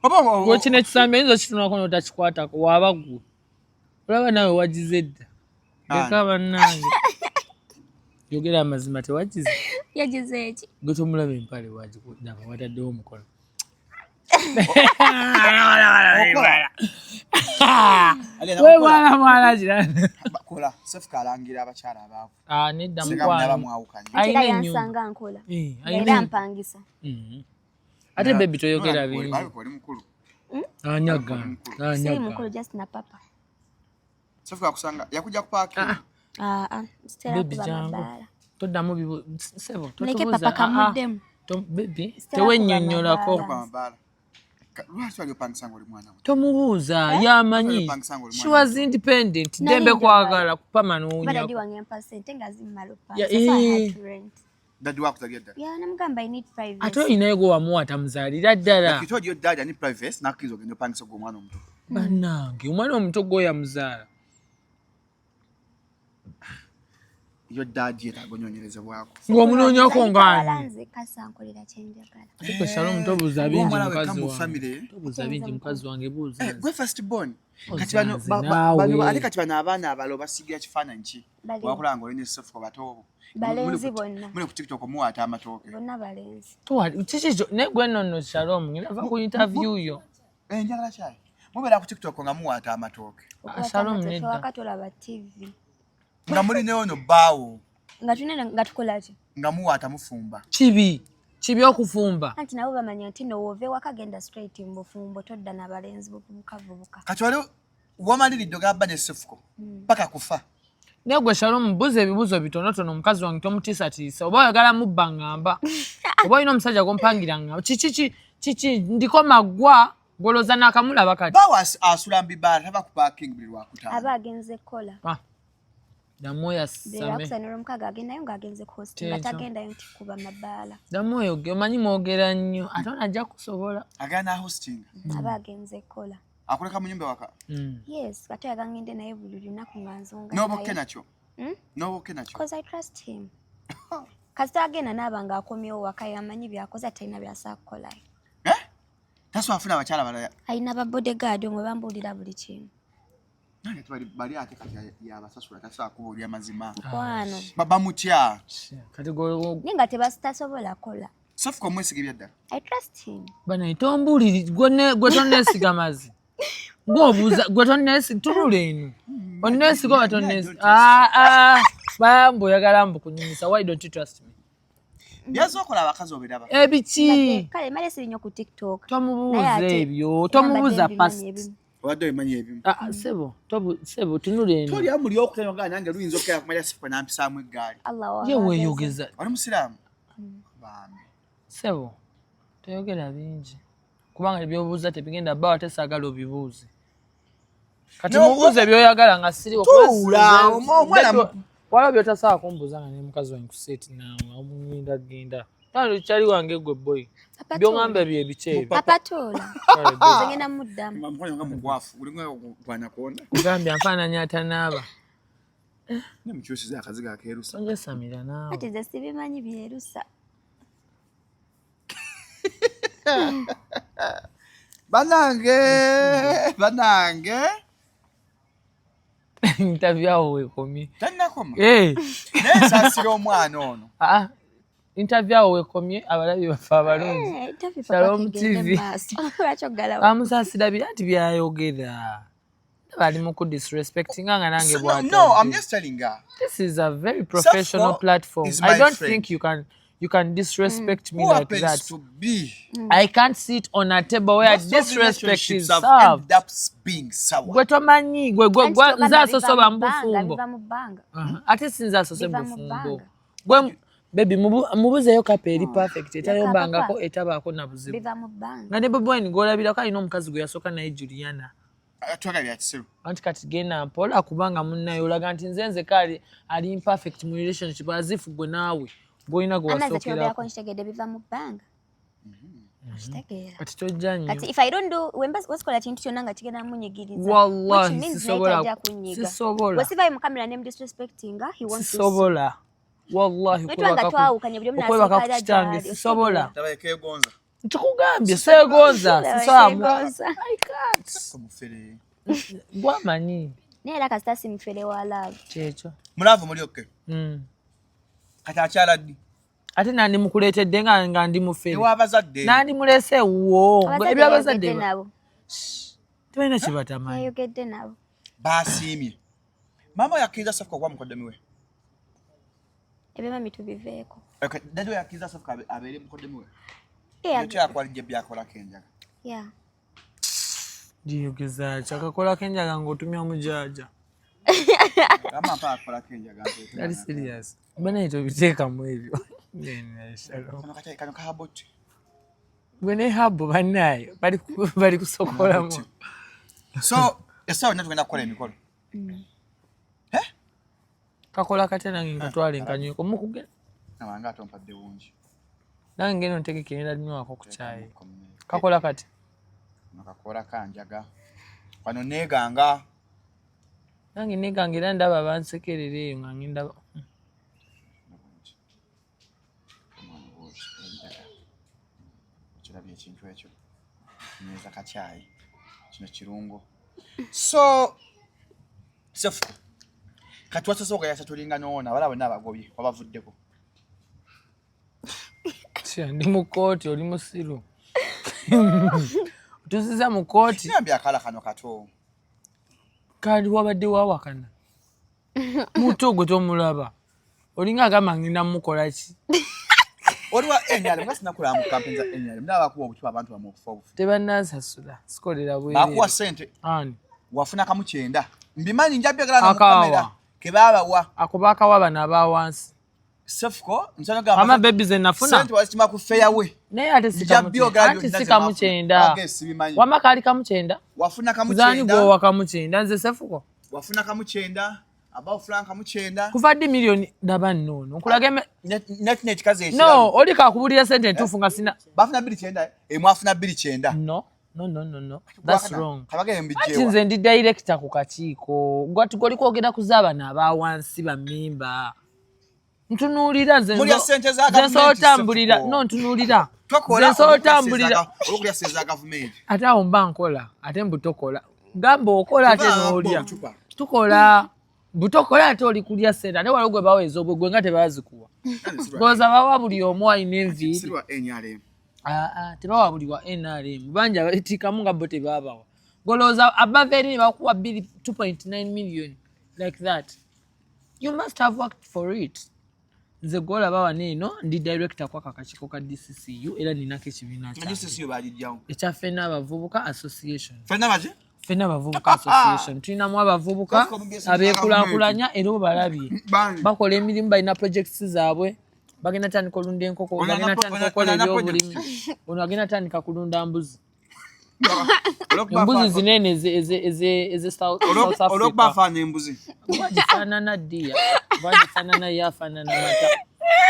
oba Gwe kino ekisambi oyinza okitunulako n'otakikwatako, waaba ggwe olaba naawe wagize dda. Leka bannange, yogera amazima, tewagize? Yagize eki? Gwe tomulaba empale wagikudaba, wataddewo omukono. Okola. We mwana mwana gira. Kola Sefuko alangira abakyala abaavu. Ah, nedda. Singa munaba Mukwano mwawukanye. Alina Era ennyumba. yansanga nkola. Eh, era alina mpangisa. Ate baby, toyogera bingi. Oli mukulu. Anyaga. Siri Anyaga. mukulu, just na papa. Sefuko akusanga yakujja ku parking. Ah, ah, sitera Baby, kuba jangu. mabaala. Toddamu sebo. Muleke. Totubuuza. Papa kamuddemu. Baby, Sitera kuba tewennyonnyolako. mabaala. Kuba mabaala. Lwaki wali opangisa nga oli mwana muto? Tomubuuza, yamanyi. Opangisa nga oli She mwana. was independent. Nali Dembe njagala. kwagala kupama Kuba n'owunyako. daddy wange yampa ssente nga zimmala Ya, opangisa, so I eh. had to rent. Daddy wakuzalira ddala? Yeah, namugamba I need privacy. Ate olinayo gwe wamuwa tamuzaalira ddala? Like you told your dad I need privacy, nakkiriza ogenda opangisa gwe omwana omuto. Bannange, omwana omuto gwe yamuzaala. Yo dad yetaaga onyonyerezebwako. Ng'omunoonyako ngaani? Nze kasankolera kyenjagala. Ate Shalom, tobuuza bingi. Ng'omwana wekka Mukazi mu wange, family. tobuuza bingi, mukazi wange, buuza Eh, nze. gwe first born. Kati Oza bano nze bano naawe. ate kati bano abaana abalo basigira kifaananyi ki? Balenzi. Wakulaba nga oli ne Sofuka bato. Balenzi bonna. Muli ku TikTok muwaata amatooke. Bonna balenzi. Kiki kyo naye gwe nno Shalom, ngenda va ku interview yo. Eh, njagala kyayi. Mubeera ku TikTok nga muwaata amatooke. Ah, Shalom, nedda. Waka tolaba TV. Nga muli ne ono bbaawo. Nga tulina nga tukola ki? Nga muwaata mufumba. Kibi kibi okufumba. Anti nabo bamanya nti no wova ewaka genda straight mu bufumbo, todda n'abalenzi buvubuka. Kati wali wamaliridde ogamba ne Sofuko paka kufa. Naye gwe Shalom, buuza ebibuuzo bitonotono, omukazi wange tomutiisatiisa. Oba oyagala mubba ŋŋamba, oba olina omusajja gwompangira ŋŋamba. Kiki kiki ndiko maggwa gwolooza naakamulaba kati? Bbaawo asula mu bibaala, tava ku parking buli Lwakutaano. Aba agenze kukola. Ah, ddamu oyasame. Lwakusana olwomukaaga agendayo ng'agenze ku hosting, nga Kyekyo. tagendayo nti kuba mabaala. Ddamu oyoge, omanyi mwogera nnyo, ate ono ajja kusobola. Agenda na hosting. Aba agenze kukola. Akuleka mu nyumba waka. Yes, ate oyagala ngende naye buli lunaku nga nzunga N'obokke naye. nakyo. Hmm? N'obokke nakyo. Because I trust him. Kasita agenda naaba ng'akomyewo waka, yamanyi byakoze, talina byasobola kukolayo. Eh? Tasobola afuna abakyala balala. Alina ba bodyguard omwe bambuulira buli kimu. Nange tebali bali ate kati yabasasula, tasobola kubuulira mazima. Mukwano. Bamutya. Kati gwe Naye nga tebasitasobola kola. Sofuka omwesiga ebyaddala. I trust him. Banaye, tombuuliri gwe tonneesiga mazi gweobuuza gwe tonneesiga. Tunula eno, onneesiga oba tonneesiga? Ah, ah, bambu oyagala mbu kunyumisa. Why don't you trust me? Byazokola abakazi obiraba. Ebiki? Kale male siri nnyo ku TikTok. Naye Tomubuuza ate ebyo, tomubuuza mbadde past. mbimanyi ebimu. Obadde obimanyi ebimu. Ah, ah, sebo, sebo, tunula eno. Tolya muli okutanya nga nange luyinza okukera kumanya Sofuka nampisaamu eggaali. Allah wa Ye weeyogeza. Oli musiraamu? Bambi. Sebo, toyogera bingi kubanga ebyobuuza tebigenda bbawo, ate saagala obibuuze kati. No, Mubuuze byoyagala nga siriwo. Tuula, omwana- Waliwo byotasobola kumbuuza nga ne mukazi wange ku set naawe omugenda genda kyali wange gwe boy. Papa. Byoŋŋamba bye biki ebyo? Papa toola. Kale, babe. Nze ngenda muddamu. Mukwano nga mugwafu gulinga gwanakonda. Kugambye anfaananya atanaaba. Nemukyusiza akaziga akeerusa. Tonjesamira naawe. Ati nze sibimanyi byerusa. Banange, banange. Interview awo wekomye. Tannakoma. Eh, naye nsaasira omwana ono. Ah, interview awo wekomye, abalabi baffe abalungi. Eh, interview papa Shalom kegende TV. mu maaso. Lwaki oggalawo? Amusaasira biri anti byayogera bali mu ku disrespectinga nga nange So, no, I'm bw'atadde. just telling her. This is a very professional Safo platform. is I my don't friend. think you can disrespect me Who like happens that. to be I can't sit on a table where most of disrespect relationships is have served. ended up being sour. Gwe tomanyi gwe gwe Anti gwe togamba nze asose biva oba mu mu bbanga, bufumbo. biva mu bbanga. Aha, ate si nze asose mu Biva mu bufumbo. bbanga. Gwe baby, mubuzeeyo kapa eri perfect, etayombangako, Papa. etabaako na buzibu. Biva mu bbanga. Nga ne Bobi Wine gw'olabirako alina omukazi gwe yasooka naye, Juliana. Twagala bya kisiru. Anti kati genda mpola kubanga munnaye olaga nti nze nzeka ali imperfect mu relationship, as if gwe naawe gwolina gwe Anna, nze kyogerako wasookerako. nkitegedde, biva mu bbanga. Okitegeera? Kati tojja nnyo. Kati if I don't do wemba wasikola kintu kyonna nga kigenda munyigiriza, Wallahi, which means naye sisobola. tajja kunyiga. Sisobola. Bwe sivaayo mu kamera ne mudisrespectinga, he won't do so. Sisobola wallahi. Naye twanga twawukanye, buli omu Okwebaka ku n'asirikala kitange gy'ali, sisobola. Taba keegonza. Nkikugambye seegonza, sisobola. Seegonza. I can't. Omufere. Gwamanyi. Naye era kasita si mufere wa love. Kyekyo. Mu love muli okay. Kati akyala ddi? Ate nandimukuleetedde nga ndi mufere? Ew'abazadde. Nandimulese ewuwo. Abazadde Ebyabazadde yayogedde nabo. tebalina kyebatamanyi. Yayogedde nabo. Baasiimye. Maama we yakkiriza Safuka okuba mukoddomi we? Ebyamami tubiveeko. Okay, daddy we yakkiriza Safuka abeere mukoddomi we? Yeah. Yokyakwalidde byakolako enjaga. Yeah. Giyogeza ki akakolako enjaga ng'otumya omujaaja? Gamba mpa akolako enjaga. Ali serious banaye, tobiteekamu ebyo. Nene, Shalom. Kano kano kaboti. Gwe ne habo bannaye bali kusokolamu. So essaawa yonna tugenda kukola emikolo. Eh? Kakola katya? Nange nkutwala enkanyweko mukugenda. Nawange ate ompadde bungi. Nange ngenda ontegeke, ngenda nywako ku kyayi. Kakola kati. Kano kakola kanjaga. Wano neeganga. Nange neganga era ndaba bansekerera eyo nga ngenda. Kirabye ekintu ekyo. Nyweza kacyayi. Kino kirungo. So Sefu. Kati wasoose okuyasa tulinga n'ono abalala bonna abagobye wabavuddeko. Tya, ndi mu kooti oli musiru otusiza mu kooti. Nyambye akala kano kato. Kali wabadde wawakana muto gwe tomulaba olinga agamba ngenda mukola ki. Oli wa NRM nga sinakulaba mu kampeni za NRM naye abakuwa obucupa abantu bamwe okufa obufi. Tebannansasula sikolera Bakuwa bwereere. ssente Ani wafuna kamu 90. Mbimanyi nja byogera na mu Akaawa. kamera ke baabawa. Ako baakawa bano aba wansi. Sefuko nsana gamba ama bebi ze nafuna ssente wazikima ku fairway. Naye ate Nja byogera anti byonna si ze kamu mwafuna. 90. Age sibimanyi. Wama kaali kamu 90. Wafuna kamu Zaani 90. gwowa kamu 90 nze Sefuko. Wafuna kamu 90. About frank kamu 90. Kuva ddi miliyoni daba nnono nkulage Net net kazi ekiralu. No oli kakubulira sente entuufu nga sina. Bafuna 290. Mwafuna 290. No. No, no, no, no. That's wrong. Kabagende Anti mbijjewa. nze ndi director ku kakiiko. Gwati gwoli kwogera ku z'abano aba wansi ba mmemba. Ntunuulira nze Mulya ssente za nze gavumenti, nsobola otambulira. Sefuko. No, ntunuulira. Tokola Nze nsobola otambulira. olwokulya ssente za gavumenti. Ate awo mba nkola ate mbutokola. Gamba okola ate Tuba n'olya. obucupa. Tukola. Butokola ate oli kulya ssente ate waliwo gwe baweeza obwe gwe nga tebazikuwa. Ndowooza bawa buli omu alina enviiri. Sirwa NRM. Aa, tebawa buli wa NRM. Bangi abalitiikamu nga bo tebabawa. Golowooza abava eri ne bakuwa 2.9 million like that. You must have worked for it. Nze gw'olaba wano eno ndi director kwaka akakiiko ka DCCU era ninako ekibiina kyange. DCCU bagiggyawo. Ekya Ffenna Abavubuka Association. Ffenna baki? Ffenna Abavubuka Association. Tulinamu abavubuka abeekulaakulanya era obalabye. Bangi. Bakola emirimu balina projects zaabwe. Bagenda tandika olunda enkoko, Ono bagenda tandika okukola ono ebyobulimi. Ono agenda tandika kulunda mbuzi. Embuzi zinene eze South Africa. Olwokuba afaanana embuzi. Bwagifaanana ddiya, bwagifaanana ye afaanana mata.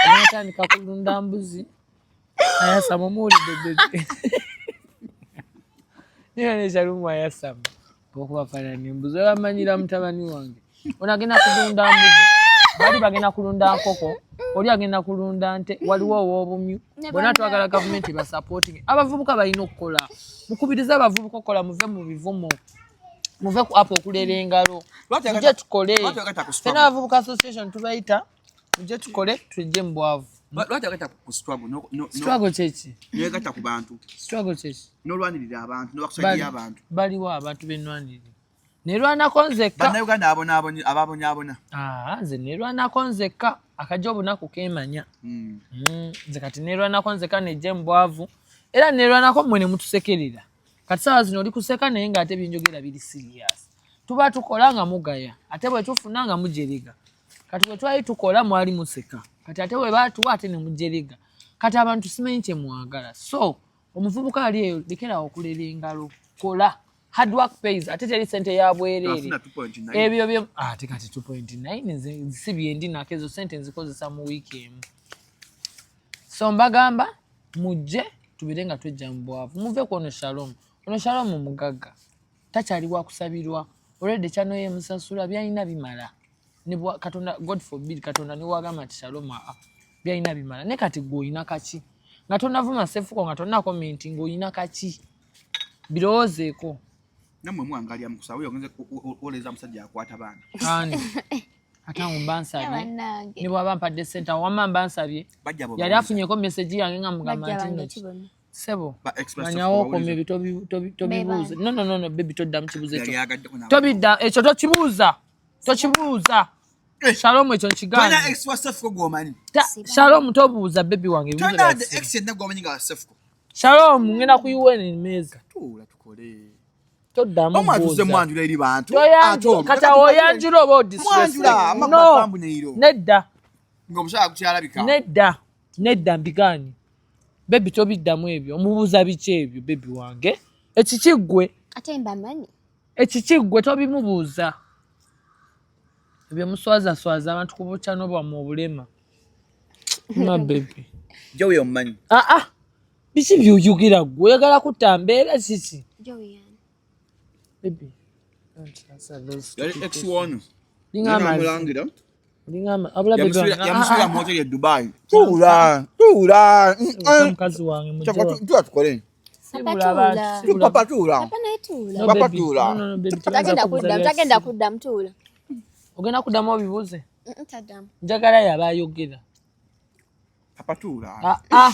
Agenda tandika kulunda mbuzi. Ayasama omuwulidde bebe. Niyo ne Shalumu ayasama. Olwokuba afaanana embuzi. Olamanyira mutabani wange. Ono agenda kulunda mbuzi. Bali bagenda kulunda nkoko. Oli agenda kulunda nte, waliwo ow'obumyu. Bonna twagala gavumenti basupporting. Abavubuka balina okukola. Mukubirize abavubuka okukola muve mu bivumo. Muve ku app okulera engalo. Mujje tukole. Lwaki oyagala ku struggle? Ffenna Abavubuka Association tubayita. Mujje tukole tujje mu bwavu. Lwaki oyagala ku struggle? Struggle kyeki? Noyegatta ku bantu. Struggle kyeki? N'olwanirira abantu, n'obakusaidia abantu. Baliwo abantu b'ennwanirira. Nerwanako nzekka. Bannayuganda ababonyaabona. Nze nerwanako nzekka. Akajja obunaku keemanya. Nze kati nerwanako nzekka nejje mu bwavu. Era nerwanako mmwe ne mutusekerera. Kati ssaawa zino oli kuseka naye ng'ate byenjogera biri serious. Tuba tukola nga mugaya. Ate bwe tufuna nga mujerega. Kati bwe twali tukola mwali museka. Kati ate bwe baatuwa ate ne mujerega. Kati abantu simanyi kye mwagala. So omuvubuka ali eyo lekerawo okulera engalo. Kola. Hard work pays. Ate teri ssente ya bwereere. Afuna 2.9. Ebyo bye ate kati 2.9 nze si bye ndi nako ezo ssente nzikozesa mu wiiki emu. So mbagamba mujje tubeere nga twejja mu bwavu. Muve ku ono Shalom. Ono Shalom mugagga. Takyali wa kusabirwa. Already channel ye musasula byalina bimala. Ne bwa Katonda, God forbid, Katonda ne wagamba nti Shalom byalina bimala. Ne kati gwe olina kaki? Nga tonnavuma Sefuko nga tonna comment ng'olina kaki? Birowoozeeko. Nammwe mwangalya mu kusaba, oyo ogenze oleza musajja akwata baana. Ani? Ate awo mba nsabye. Bannange. Ne bw'aba mpadde ssente awo wamma mba nsabye. Bajja bo Yali bawuliza. afunyeko message yange nga mugamba Bajja nti bange nno ki bonna? Ssebo, Ba express manyawo of okomye bawuliza. ebyo tobibuuza. Be No, no, no, no, baby, toddamu kibuuzo ekyo. Yali agaddeko n'abantu. Tobidda, ekyo tokibuuza. Tokibuuza. Shalom ekyo nkigaanye. Tolina ex wa Sefuko gw'omanyi. Shalom tobuuza baby wange ebibuuzo Tolina bya the ex yenna gw'omanyi nga wa Sefuko. Shalom ngenda ku UN mmeeza. Tuula tukole. Toddamu Omwana tuzze buuza. mwanjula eri bantu. Toyanjula. Ate omwo. Kati awo oyanjula oba odisrespect? Mwanjula, amakuba No. thumbnail. Nedda. Ng'omusajja akukyalabika. Nedda. Nedda mbigaanye. Baby tobiddamu ebyo. Omubuuza biki ebyo baby wange? Ekiki ggwe? Ate mbamanyi. Ekiki ggwe tobimubuuza. Ebyo muswazaswaza abantu ku bukyano bwammwe obulema. Ma baby. Joey omumanyi. Biki by'oyogera ggwe? Oyagala kutta mbeera kiki? Joey yani. Baby, don't answer those Yali stupid ex questions. w'ono. Linga amazzi. Namulangira. Linga abula baby wange. Yamusubira mu hoteli e Dubai. Tuula. Tuula. Tuula. Mukazi wange mujja. Tuula tukole. Papa tuula. Papa naye tuula. Papa tuula. Tagenda kuddamu, tagenda kuddamu, tuula. Ogenda kuddamu obibuuze? Taddamu. Njagala yaba ayogera. Papa tuula. Ah.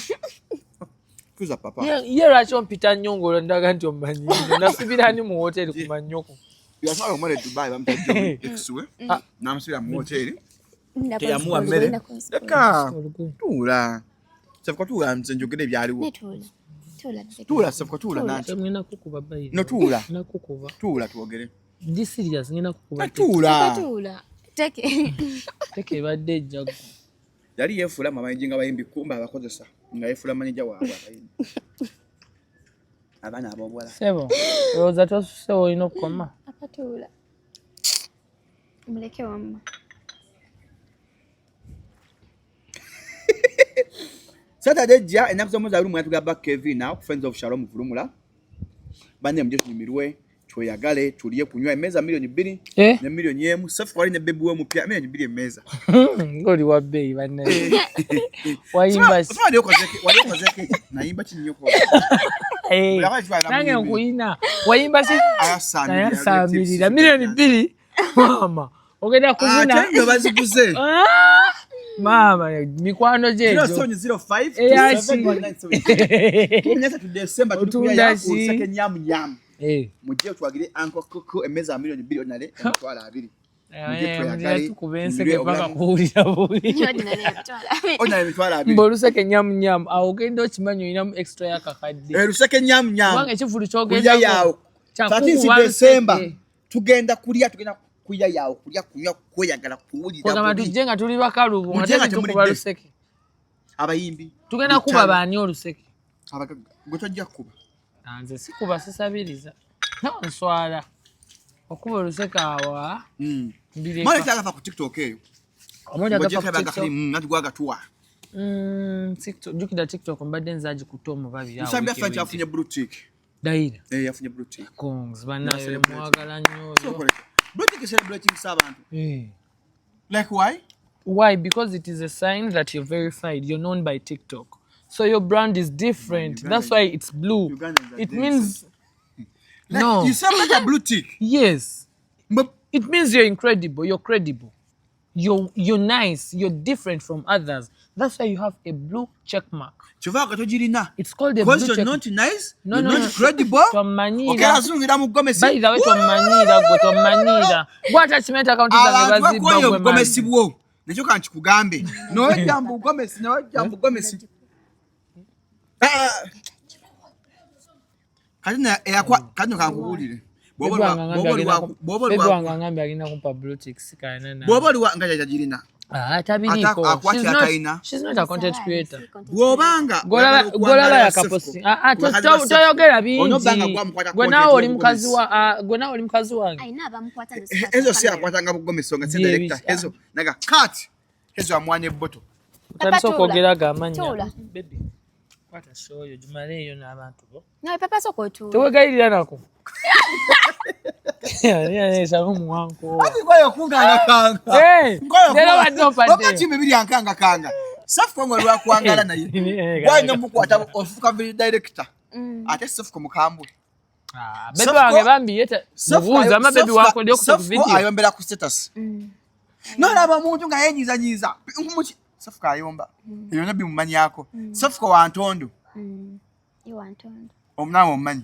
Tuza papa. Ye lwaki ompita nnyo ng'olwo ndaga nti omumanyiire? Nasibira ani mu woteeri ku mannyoko? Yatwala omwana e Dubai bamutadde ex we. N'amusibira mu woteeri. Teyamuwa mmere. Leka. Tuula. Sefuko tuula nze njogere ebyaliwo. Tuula Sefuko tuula nanti. Ngenda kukuba bayiri. No tuula. Nakukuba. Tuula twogere. Ndi serious, ngenda kukuba. Tuula. Tuula. Teke. Teke ebadde ejja ggwe. Yali yeefuula mu amayinja nga bayimbi kumbe abakozesa nga yeefuula maneja waabwe abayimbi. Abaana ab'obuwala. Ssebo, olowooza tosuse olina okukoma? Papa tuula. Muleke wamma. Saturday ejja ennaku z'omwezi 21 tugaba Kevin now Friends of Shalom Vulumula. Banne mujje tunyumirwe, tweyagale, tulye kunywa emmeeza 2 million Eh? ne 1 million. Sefu wali ne baby we omupya 2 million emmeeza. Ng'oli wa bbeeyi bannaye. Wayimba ki? Wali okozeko wali okozeko nayimba ki nnyo ko. Eh, nange nkuyina. Wayimba ki? Ayasaamirira 2 million maama. Ogenda kuzina. Ate nno baziguze. Ah! Maama mikwano gye egyo. 0705 Eyaki. 2719 December tuli Otunda kulya ki? oluseke nyamu nyamu. Eh. Mujje twagire Uncle Kuku emmeeza ya 2 million 20,000. Mujje tweyagale, Tukuba enseke tunyumirwe paka obulamu. kuwulira bubi. Ordinary 20,000. Mbu oluseke nyamu nyamu awo ogenda okimanyi olinamu extra y'akakadde. Eh, luseke nyamu nyamu. Kubanga ekivvulu Kulya ky'ogendako yaawo. kyakukuba 13 December luseke. tugenda kulya tugenda kulya yaawo kulya kunywa kweyagala kuwulira Kwegamba bubi. tujje nga tuli bakalubu nga Mujje nga teri tukuba temulidde. luseke. Abayimbi. Tugenda kuba Lutalo. baani oluseke? Abagagga. Gwe tojja kukuba. Ah, nze sikuba sisabiriza. Nswala. Okuba oluseke awa mbireka. Mwana kyagafa ku TikTok eyo. Omuli agafa Ng'ogyeko ku ebanga TikTok. kali nanti gwagatuwa. TikTok, jjukira TikTok mbadde nze agikutte omubabiri awo Musambi wiiki afa nti ewedde. afunye blue tick. Dayira. Eh, yafunye blue tick. Congs, bannaye Celebrate. mwagala nnyo oyo. Sokoleka. Blue tick celebrating abantu. Eh. Like why? Why? Because it is a sign that you're verified. You're known by TikTok. So your brand is different. Uganda That's is- why it's blue. Ugandans are It dancing. means Like, no. You celebrate a blue tick. Yes. But It means you're incredible. You're credible. You're nice. You're different from others. That's why you have a blue check mark. Kyova nga togirina. It's called a blue Because you're check. not nice, No, you're no, not no. credible. Tomanyiira. Okera azungira mu gomesi. By the way, tomanyiira gwe tomanyiira. Gwe atakimanyi akawunti zange Abantu bazibba bakoye gwe obugomesi manyi. bwo. Nakyo ka nkikugambe. Nowejja mu bugomesi, nowejja mu bugomesi. Ah. Kati na eyakwa kati no kankubuulire. Bw'oba Baby oli wa- wange bw'oba oli wa- bw'oba oli baby wa- wange angambye agenda kumpa blue tick sikana na. bw'oba oli wa nga gyagirina. Ah, tabiriiko. Ata- She's akwatira not, talina. she's not a content creator. Bw'obanga Golaba yakaposti. Ah, ah, toyogera bingi. Gwe naawe oli mukazi wa ah, gwe naawe oli mukazi wange. Alina abamukwata Ezo si akwatanga bugomesi nga si Bye director. biki? Ezo naga cut. Ezo amwanya ebboto. Otandise tuula. okwogera ago amannya. Tuula. Baby, kwata shoyo gimaleeyo n'abantu bo. Nawe papa sooka otuula. Tewegayirira nako. Ani aneesaba omuwanko. Ati gwayo kungangakanga. Eh, leero badde ompadde. Oba ki mibiri yankangakanga. Safuko nga lwakwangala naye. Eh, Gwalina omukwata ofuuka vili director. Ate Safuko mukambwe. Ah, baby wange bambi yeta mubuuza ama baby wankodde okuta ku Safuko video. ayombera ku status. Nolaba omuntu nga yenyiizanyiiza. Nkumuki Safuko ayomba. Ebyo byonna bimumanyako. Safuko wa ntondo. Iwantondo. Omunaawe omumanyi.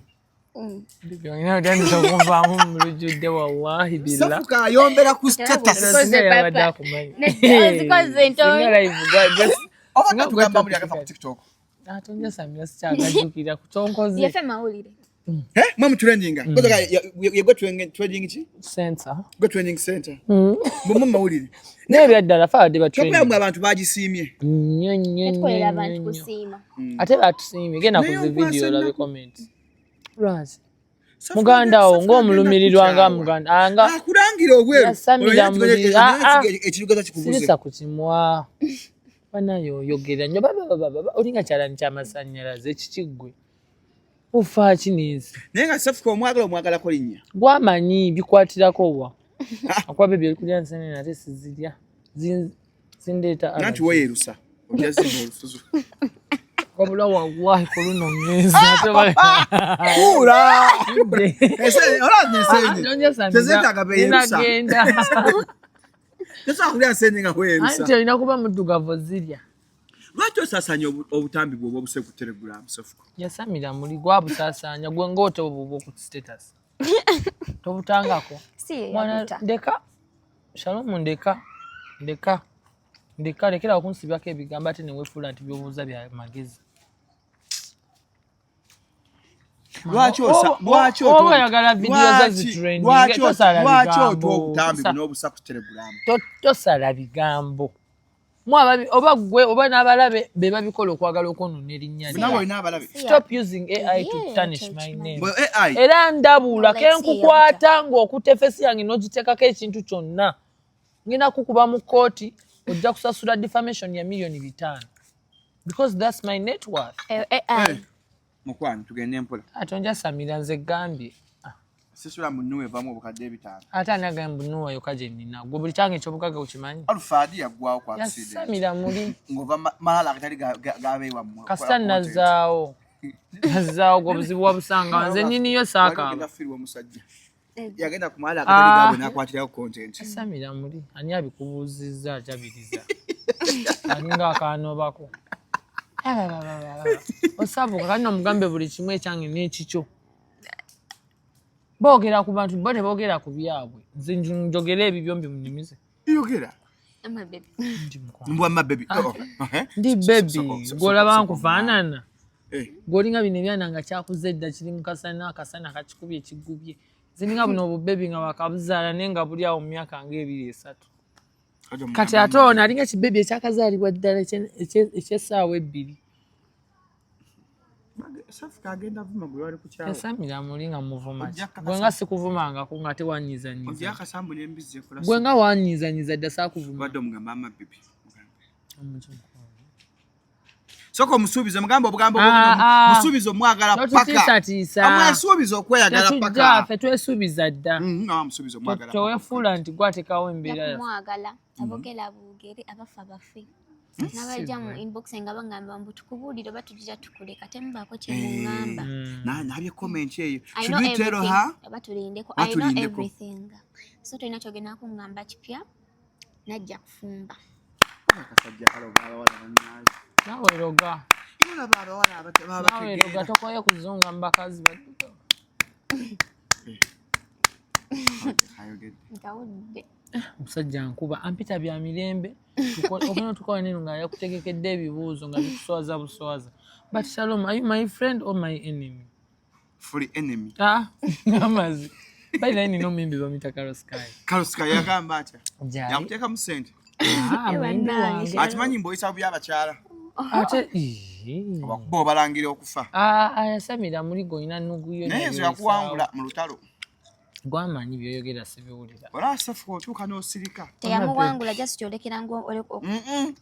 Baby wange nawe otandise okunvaamu mu lujjudde wallahi billah. Safuko ayombera ku status. Ozikoze Singa yabadde papa. akumanyi. Nedda, ozikoze ntondo. Singa live Oba Singa tugamba gwe muli agafa ku TikTok. Ate njasamira sikyagajjukira ku kyonkoze. Yefe mawulire. Eh, mwe mu trendinga. Ye gwe trending ki? Center. Gwe trending center. Mwe mu mawulire. Naye ebyaddala fe abadde Kyokka batrending. mwe abantu bagisiimye. Nnyo nnyo Tetukolera nnyo abantu nnyo. kusiima. Ate batusiimye genda ku Naye zi video okwasa olabe ennaku. comment. Lwaki? Muganda wo ng'omulumirirwa nga muganda anga Akulangira obweru. Yasamira muli- ah, ah. Ekirugaza kikubuze. sirisa ku kimwa. Banaye oyogera nnyo babababa olinga kyalani ky'amasannyalaze ekikiggwe. Ofa ki n'ensi? Naye nga Safuko omwagala omwagalako linnya. Gwamanyi bikwatirako wa? Akuba baby oli kulya nsenene ate sizirya. Zindeeta Nanti allergy. weeyerusa. Ojja zimba olususu. Wabula wallahi ku luno ngenze kuula tezeetaaga beyerusa. Nagenda. Tosobola kulya nsenene nga weerusa. Anti olina kuba muddugavu ozirya. Lwaki osaasaanya obutambi bwe obwobuse ku Telegram, Sofuko? Yasamira muli gwabusaasaanya gwe ng'ote obubwo ku status tobutangako. Si ye Mwana yabuta. ndeka Shalom, ndeka ndeka ndeka, lekera okunsibako ebigambo ate newefuula nti byobuuza bya magezi. Lwaki lwaki Oba oyagala video zo zitrendinge, tosala lwaki bigambo. otwa obutambi buno obusa ku Telegram? Tosala bigambo. Mu ababi oba gwe oba n'abalabe be babikola okwagala okwonoona erinnya Nawe lye. olina abalabe. Stop using AI to Yeah, tarnish touch my my name. Bwe AI Era ndabula No, let's see, kenkukwata ng'okutte face yange n'ogiteekako ekintu kyonna, ngenda kukuba mu kkooti, ojja kusasula defamation ya 5 million because that's my net worth. Eh, AI. Eh, mukwano, tugende mpola. Ate onjasamira nze gambye. Ah, Sisula mu nnuwa evamu 5,000. Ate ani agambye mbu nnuwa yokka gye nnina? Gwe buli kyange ekyobugagga okimanyi. Alfaadi yaggwawo ku accident. Yasamira muli. Ng'ova malala agatali gabeewammwe. Kasita nazaawo nazaawo, gwe obuzibu wabusanga nze nnyiniyo saakaaba. Fiirwa omusajja. Yagenda ku malala agatali Ah. gaabwe n'akwatirawo content. Yasamira muli, ani abikubuuzizza? Ajabiriza alinga akaanobako osabuka kalina omugambe buli kimu ekyange n'ekikyo. Boogera ku bantu bo, teboogera ku byabwe. Nze njogere ebibyo mbimunyumize. Yogera. Ama baby. Ndi mukwano. Mbwa ma baby. Oh, oh. Eh? Ndi baby. Gwolaba nkufaanana. Eh. Gwolinga bino ebyana nga kyakuze edda, kiri mu kasana, akasana kakikubye ekigubye. Zininga buno obubebi nga bakabuzaala naye nga buli awo mu myaka nga 2, 3. Kati ate ono alinga kibebi ekyakazaalibwa ddala ekyessaawa 2. Safuka agenda vuma gwe wali ku kyawo. Yasamira muli nga muvuma ki? Ojja kakasa- Gwe nga sikuvumangako nga tewanyizanyiza. Ojja akasambu n'embizzi ekola. Gwe nga wanyizanyiza dda, saakuvuma. Obadde omugamba ama baby. Sooka omusuubize, mugambe obugambo Ah, bw'obuno, ah. musuubize omwagala paka. Totutiisatiisa. Amwesuubize okweyagala Tetujja. paka. Ffe twesuubiza dda. Nga bamusuubiza omwagala paka. Teweefuula nti gwatekawo embeera yaffe. Nakumwagala abogera bwogere, abafa bafe. N'abajja mu inbox nga bagamba mbu tukubuulire oba tugira tukuleka, temubaako kye muŋŋamba. Nabye comment eyo. I Should know we tell everything. her? Oba tulindeko. Oba I know tulindeko. everything, so tolina kyogenda kuŋŋamba kipya. Najja kufumba. Akasajja kaloga abawala bannange. Naawe roga. Olaba abawala Naawe babategeera. roga, tokoye kuzunga mu bakazi baddugavu. Ayogedde. Nkawudde. Omusajja nkuba ampita bya mirembe. Ogenda tukola neno nga yakutegekedde ebibuuzo nga bikuswaza buswaza. But Shalom, are you my friend or my enemy? Fully enemy. Ah, amazi bayinaye nina omuyimbi bamuyita Carol Sky. Kalusika yagamba atya? Gyali. Yakuteekamu ssente. Ah, muyimbi wange. Akimanyi mbu oyisa bubi abakyala. Ate ii. Obakuba obalangira okufa. Ah, ah, yasamira muli gwe olina nnugu yo. Naye ezo yakuwangula mu lutalo. Gwamanyi byoyogera sibiwulira. Olaba Sefuka otuuka n'osirika. Teyamuwangula, just kyolekera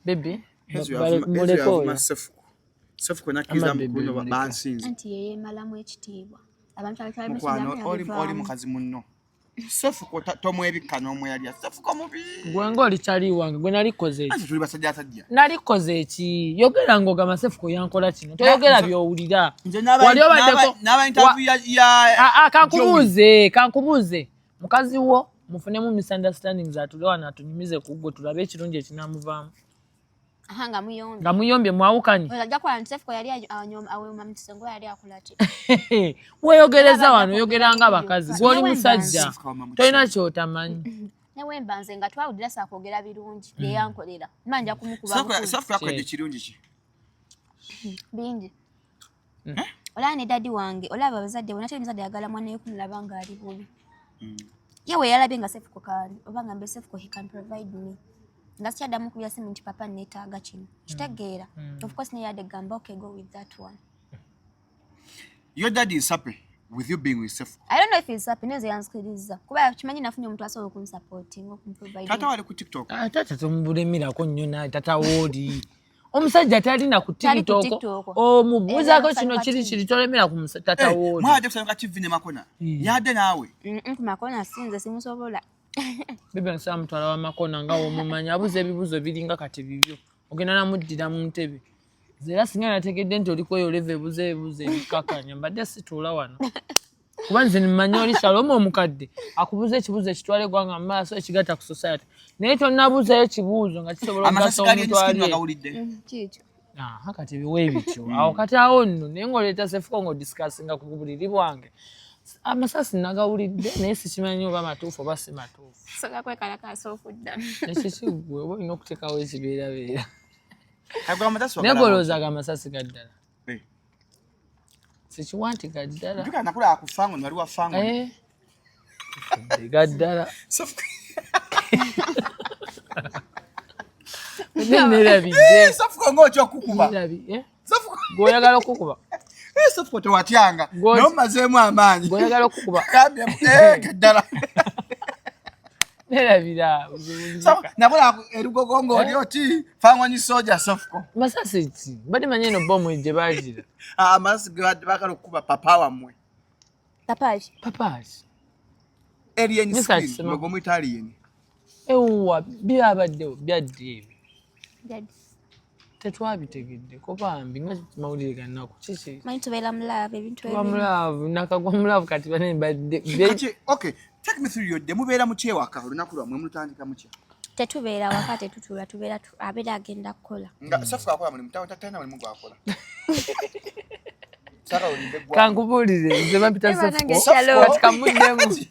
Baby, Ezo muleke yavuma oyo. Sefuko. Sefuko nakkiriza Ama baby, mukuno muleke. bansinze. Anti yeyeemalamu ekitiibwa abantu Mukwano, oli mukazi munno. Sefuko tomwebikka n'omweyalya. Sefuko mubi. Gwe ng'oli kyali wange, gwe nalikoze eki? Anti tuli basajja asajja. Nalikoze eki? Yogera ng'ogamba Sefuko yankola kino, toyogera by'owulira. Nze Wali obaddeko n'aba interview ya Ah, ah, kankubuuze, kankubuuze, mukazi wo mufunemu misunderstandings, atule wano atunyumize ku ggwe, tulabe ekirungi ekinamuvaamu. Aha, nga muyombi. Nga muyombye, mwawukanye. Ajja kukola nti Sefuko yali awema mutiso ngo yali akola ki. Weeyogereza wano, oyogera nga abakazi, gwe oli Newe musajja. Sefuko wama mukisa. Tolina kyotamanyi. Newemba nze nga twawulira saakwogera birungi byeyankolera, mba nja kumukuba bukubi. Sefuko yakoledde kirungi ki? Bingi. Olaba ne daddy wange, olaba abazadde bona, teri muzadde ayagala mwana we kumulaba ng'ali bubi. Ye we yalabye nga Sefuko kan oba nga mbe Sefuko, he can provide me, nga sikyaddamu kubya simu nti papa neetaaga kino, kitegeera. Of course naye yadde gamba okay, go with that one. Your daddy is happy with you being with Sefuko? I don't know if he's happy, naye nze yanzikiriza kuba kimanyi nafunye omuntu asobola okunsupporting, okumprovide. Taata wali ku TikTok. Ah, taata tomubulemirako nnyo naye tata wooli omusajja talina ku Tali ku TikTok. TikTok. Omubuuzaako Era kino kusanyuka kiri TV. kiri, tolemera ku tata wooli. Mwabadde kusanyuka TV ne Makona. Yadde naawe. Ku Makona sinze simusobola. Bebe nsaba mutwala wa Makona nga womumanyi abuuza ebibuuzo biringa kati bibyo, ogenda namuddira mu ntebe. Nze era singa nategedde nti oli kweyo leva ebuza ebibuzo ebikakanya, mbadde situula wano, kuba nze mmanyi oli Shalom omukadde akubuuza ekibuuzo ekitwala eggwanga mu maaso, ekigatta ku society, naye tonnabuuzayo kibuuzo nga kisobola Amasasi okugasa gali omuntu enskin ali bagawulidde. Kiikyo. Aha, kati biwe bityo awo. Kati awo nno naye ng'oleeta Sefuko ng'odiscussinga ku buliri bwange. Amasasi nagawulidde, naye sikimanyi oba matuufu oba si matuufu. Soka kwekalakaasa okudda. Ekiki gwe oba olina okuteekawo ekibeerabeera. Agwa amasasi Naye wagalaba. gwolowoozaga amasasi ga ddala? Eh. Sikiwa nti ga ddala. Jjukira nakulaba ku Fangoni, wali wa Fangoni. Eh, ga ddala. Naye nerabidde. Sefuko ng'okyokukuba. Eh? Sefuko. Gweoyagala okukuba. Sefuko tewatyanga. Naye omazeemu amaanyi. Gweoyagala okukuba. Gambye eh ddala. Nerabira. Nakulaba erugogo ng'oli oti Fangoni soja Sefuko. Masasi ki? Mbadde manyi eno bomu gye bagira. Ah, amasasi ge baagala okukuba papa wammwe. Papaaki? Papaaki. Alien Mr. skin, Kisema. mwe gw'omuyita alien. Ewuwa byabaddewo byadde ebyo. Daddy. Tetwabitegeddeko bambi, nga mawulire gannaku kiki? Manyi tubeera mu love, ebintu Tuba ebimu. mu love, nakagwa mu love, kati bane mbadde Kati, okay, take me through your day. Mubeera mutya ewaka? Olunaku lwammwe mulutandika mutya? Tetubeera waka, tetutuula, tubeera abeera agenda kukola. Nga Sefuko akola mulimu, talina mulimu gw'akola. Saka olimbe ggwanga. Kankubuulire, nze bampita Eh, banange, Sefuko. Shalom. Kati kamuddemu.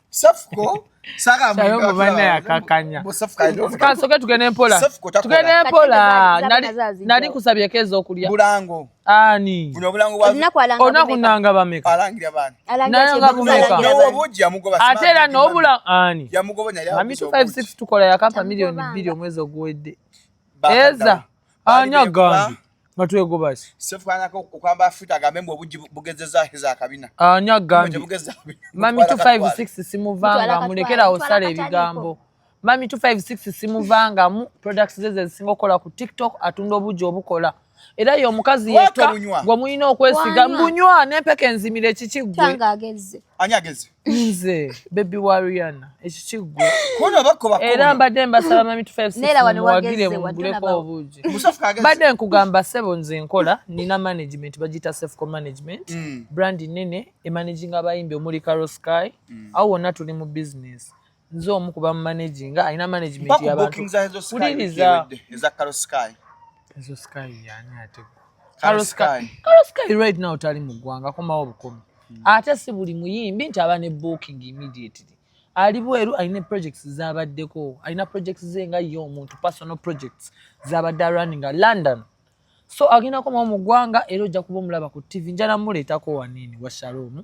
Sefuko, Saka Shalom banne yakakanya. Sefuko alina omulimu. Kansoke tugende mpola. Sefuko takola. Tugende mpola. Kati Nali nali nkusabyeko ez'okulya. Bulango. Ani? Buno obulango bwa Olunaku alanga Olunaku bumeka? nanga bameka? Alangira baani? Alangira Nanga ki? bumeka? Alangira N'owa bani? obuugi yamugoba. Ate era n'obula ani? Yamugoba naye Mami abuuza obuugi. 256 tukola yakampa miliyoni Tamugobanga. 2 omwezi oguwedde. Bakaddawo. Eza. Baali Ani beekuba. agambye? Nga twegoba ki? Sefuko alina okwamba afita agambe mbu obuugi bugezezza heza akabina. Ani agambye? Bugezza akabina. Mami Mutwala katwale. 256 simuvanga, Mutwala mulekerawo katwale, sala mutwala ebigambo. Mami 256 simuvangamu, products ze zezisinga okukola ku TikTok, atunda obugi obukola. Era ye omukazi Lwaki yekka obunywa? gwe mulina okwesiga. Wanywa. Mbunywa n'empeke enzimira ekiki ggwe. Tanga agezze. Ani ageze? Nze baby wa Rihanna, ekiki ggwe. Kuno bakuba Era mbadde mbasaba Mami 256 Neera wano muwagire wagezze, muguleko watulaba. obugi. Musafuko ageze. Mbadde nkugamba ssebo, nze nkola, nina management bagiyita Sefco Management. Brand nene emanaginga abayimbi omuli Caro Sky. Awo wonna tuli mu business. Nze omu ku bamanaginga, alina management Mpa ku y'abantu. bookings za Ezo Sky Wuliriza. wiki ewedde, eza Caro Sky. Ezo Sky yani ate? Caro Caro Sky. Sky. Caro Sky right now tali mu ggwanga, akomawo bukomi. Ate si buli muyimbi nti aba ne booking immediately. Ali bweru, alina projects z'abaddeko, alina projects ze nga ye omuntu, personal projects z'abadde arunninga London. So agenda komawo mu ggwanga era ojja kuba omulaba ku TV. Njala muleetako waniini wa Shalom,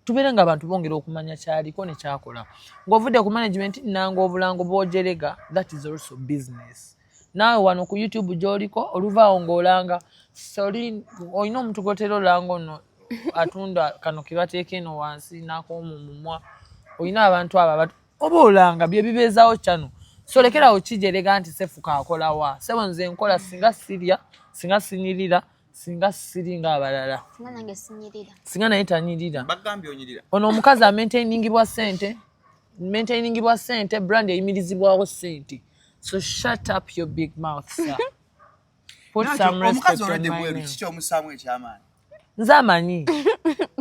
tubeere nga abantu bongera okumanya kyaliko ne kyakola. Ng'ovudde ku management, nanga obulango bw'ojerega, that is also business. Naawe wano ku YouTube gy'oliko oluvaawo ng'olanga soli, olina omuntu gw'otera olanga ono atunda kano ke bateeka eno wansi n'ak'omu mumwa. Olina abantu abo oba olanga bye bibeezaawo kyano. So lekerawo kijerega nti Sefuko akolawa. Sebo, nze nkola, singa sirya, singa sinyirira, singa siri ng'abalala. Singa nange sinyirira. Singa naye tanyirira. Bagambye onyirira. Ono omukazi amaintainingibwa ssente, maintainingibwa ssente, brand eyimirizibwawo ssente. So shut up your big mouth, sir. Put some Omukazi respect on olwedde my bweru, name. kiki omussaamu ekyamaanyi? Nze amanyi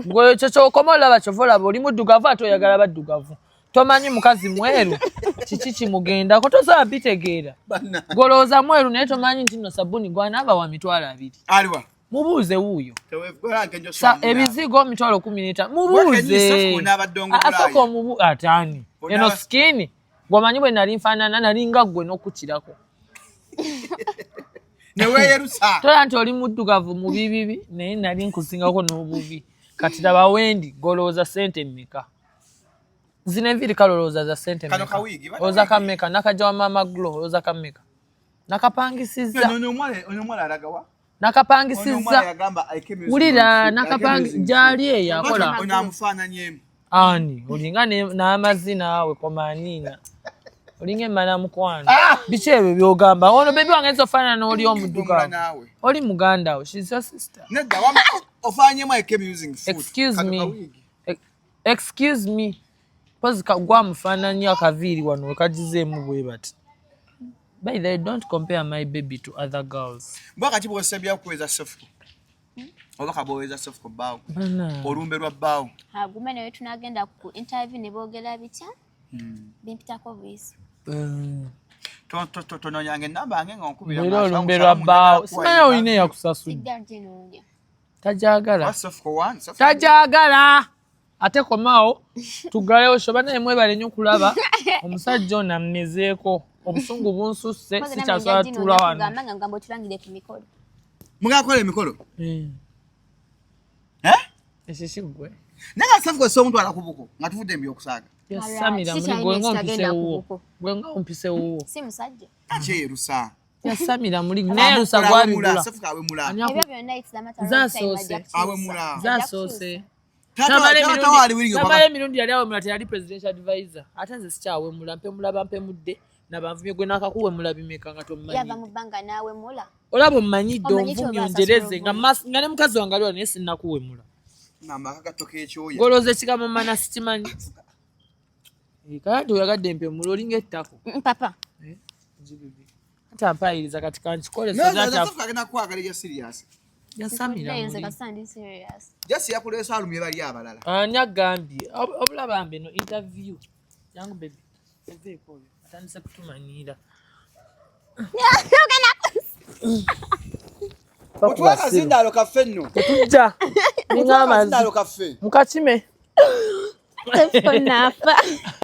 gwe ekyo kyokoma olaba, kyova olaba oli muddugavu ate oyagala baddugavu. Tomanyi mukazi mweru kiki kimugendako, tosobola bitegeera. Banna. Golowooza mweru, naye tomanyi nti nno sabbuuni gwanaaba wa 20,000. Aliwa? Mubuuze wuuyo. Teweevuga njo. Sa ebizigo 15,000, mubuuze. Sefuko n'abadongo Asooka omubu atani eno skin gwamanyi bwe nali nfaanana, nali nga ggwe n'okukirako. Neweeyerusa. Tola nti oli muddugavu mubibibi, naye nali nkusingako n'obubi. Kati laba wendi, golowooza sente mmeka zino enviiri? Kalolowooza za sente Kano mmeka? kawiigi, bana Olowooza wiigi. kammeka? Nakajja wa Mama Glo, olowooza kammeka? Nakapangisiza. Ono omuwala alagawa? Ono omuwala Nakapangisiza. yagamba I came using Wulira, my food, I came using gyali food. eyo akola. Ono amufaananyeemu. Ani olinga n'amazzi naawe komaniina, olinga emana mukwano. Biki ebyo byogamba? Ono baby wange nsofaanana n'oli omuddugavu. Naawe. Oli muganda wo, she's your sister. Nedda, wama ofaanyemu I came using food. Excuse Kano me. kawiigi. Excuse me, pozi gwamufaananyi akaviiri wano wekagizeemu bwe bati. By the way, don't compare my baby to other girls. Mbwa kati bw'osembya kuweza Sefuko, oba kabwoweza Sefuko bbaawo, olumbe lwa bbaawo. Agume, naye tunagenda ku interview ne boogera bitya, bimpitako buyisi. Tononyanga enamba yange nga onkubira. Era olumbe lwa bbaawo simanyi olina eyakusasudde. Sijja ginoonya. Tajagala. Sefuko one, Sefuko. Tajagala. Ate komaawo tugalewo shoba. Naye mwebale nnyo okulaba omusajja ono ammezeeko obusungu bunsusse, sikyasobola tuula wano. Kugamba nga ngamba otulangire ku mikolo. Mugenda kukola emikolo? Eh, Eh? Ekyo kiggwe. Naye nga Sefuko si omutwala ku buko nga tuvudde mu byokusaaga. Yasamira Alright, muli gwe nga sikyalina ompise ekitagenda ku wuwo. buko. Gwe nga ompise wuwo. Si musajja. Akyeyerusa. Yasamira muli naye lusa gwabigula. Sefuko awemula. Ani aku- Ebyo byonna it's the matter of time, Zasoose. ajja kukyusa. Awemula. Ajja Zasoose. Taata waali wiringi. Tamala emirundi yali awemula, teyali presidential advisor. Ate nze sikyawemula, mpemula bampemudde nabanvumye. Gwe nakakuwemula bimeka nga Yava mu tomumanyi? bbanga n'awemula. Olaba omumanyidde. Omanyi Onvumye, kyoba onjereze asasula. nga ne mukazi wange aliwa, naye sinnakuwemula. Ngamba akagatto k'ekyoya. Golooza ekigambo mana sikimanyi. Eh, kale ati oyagadde mpemula, olinga ettako. Papa. Ati ampayiriza, kati kankikole so Naye that Sefuko agenda kukwagala ebya serious. Yasamira Nze muli. kasita ndi serious. Jasi yakuleese alumye bali abalala. Ani agambye? Obulaba mbe no interview yangu baby eveeko oyo atandise kutumanyiira. Otuwa akazindaalo kaffe nno. Tetujja. Otuwa Ninga amazzi. akazindaalo kaffe. Mukakime. Sefuko naafa.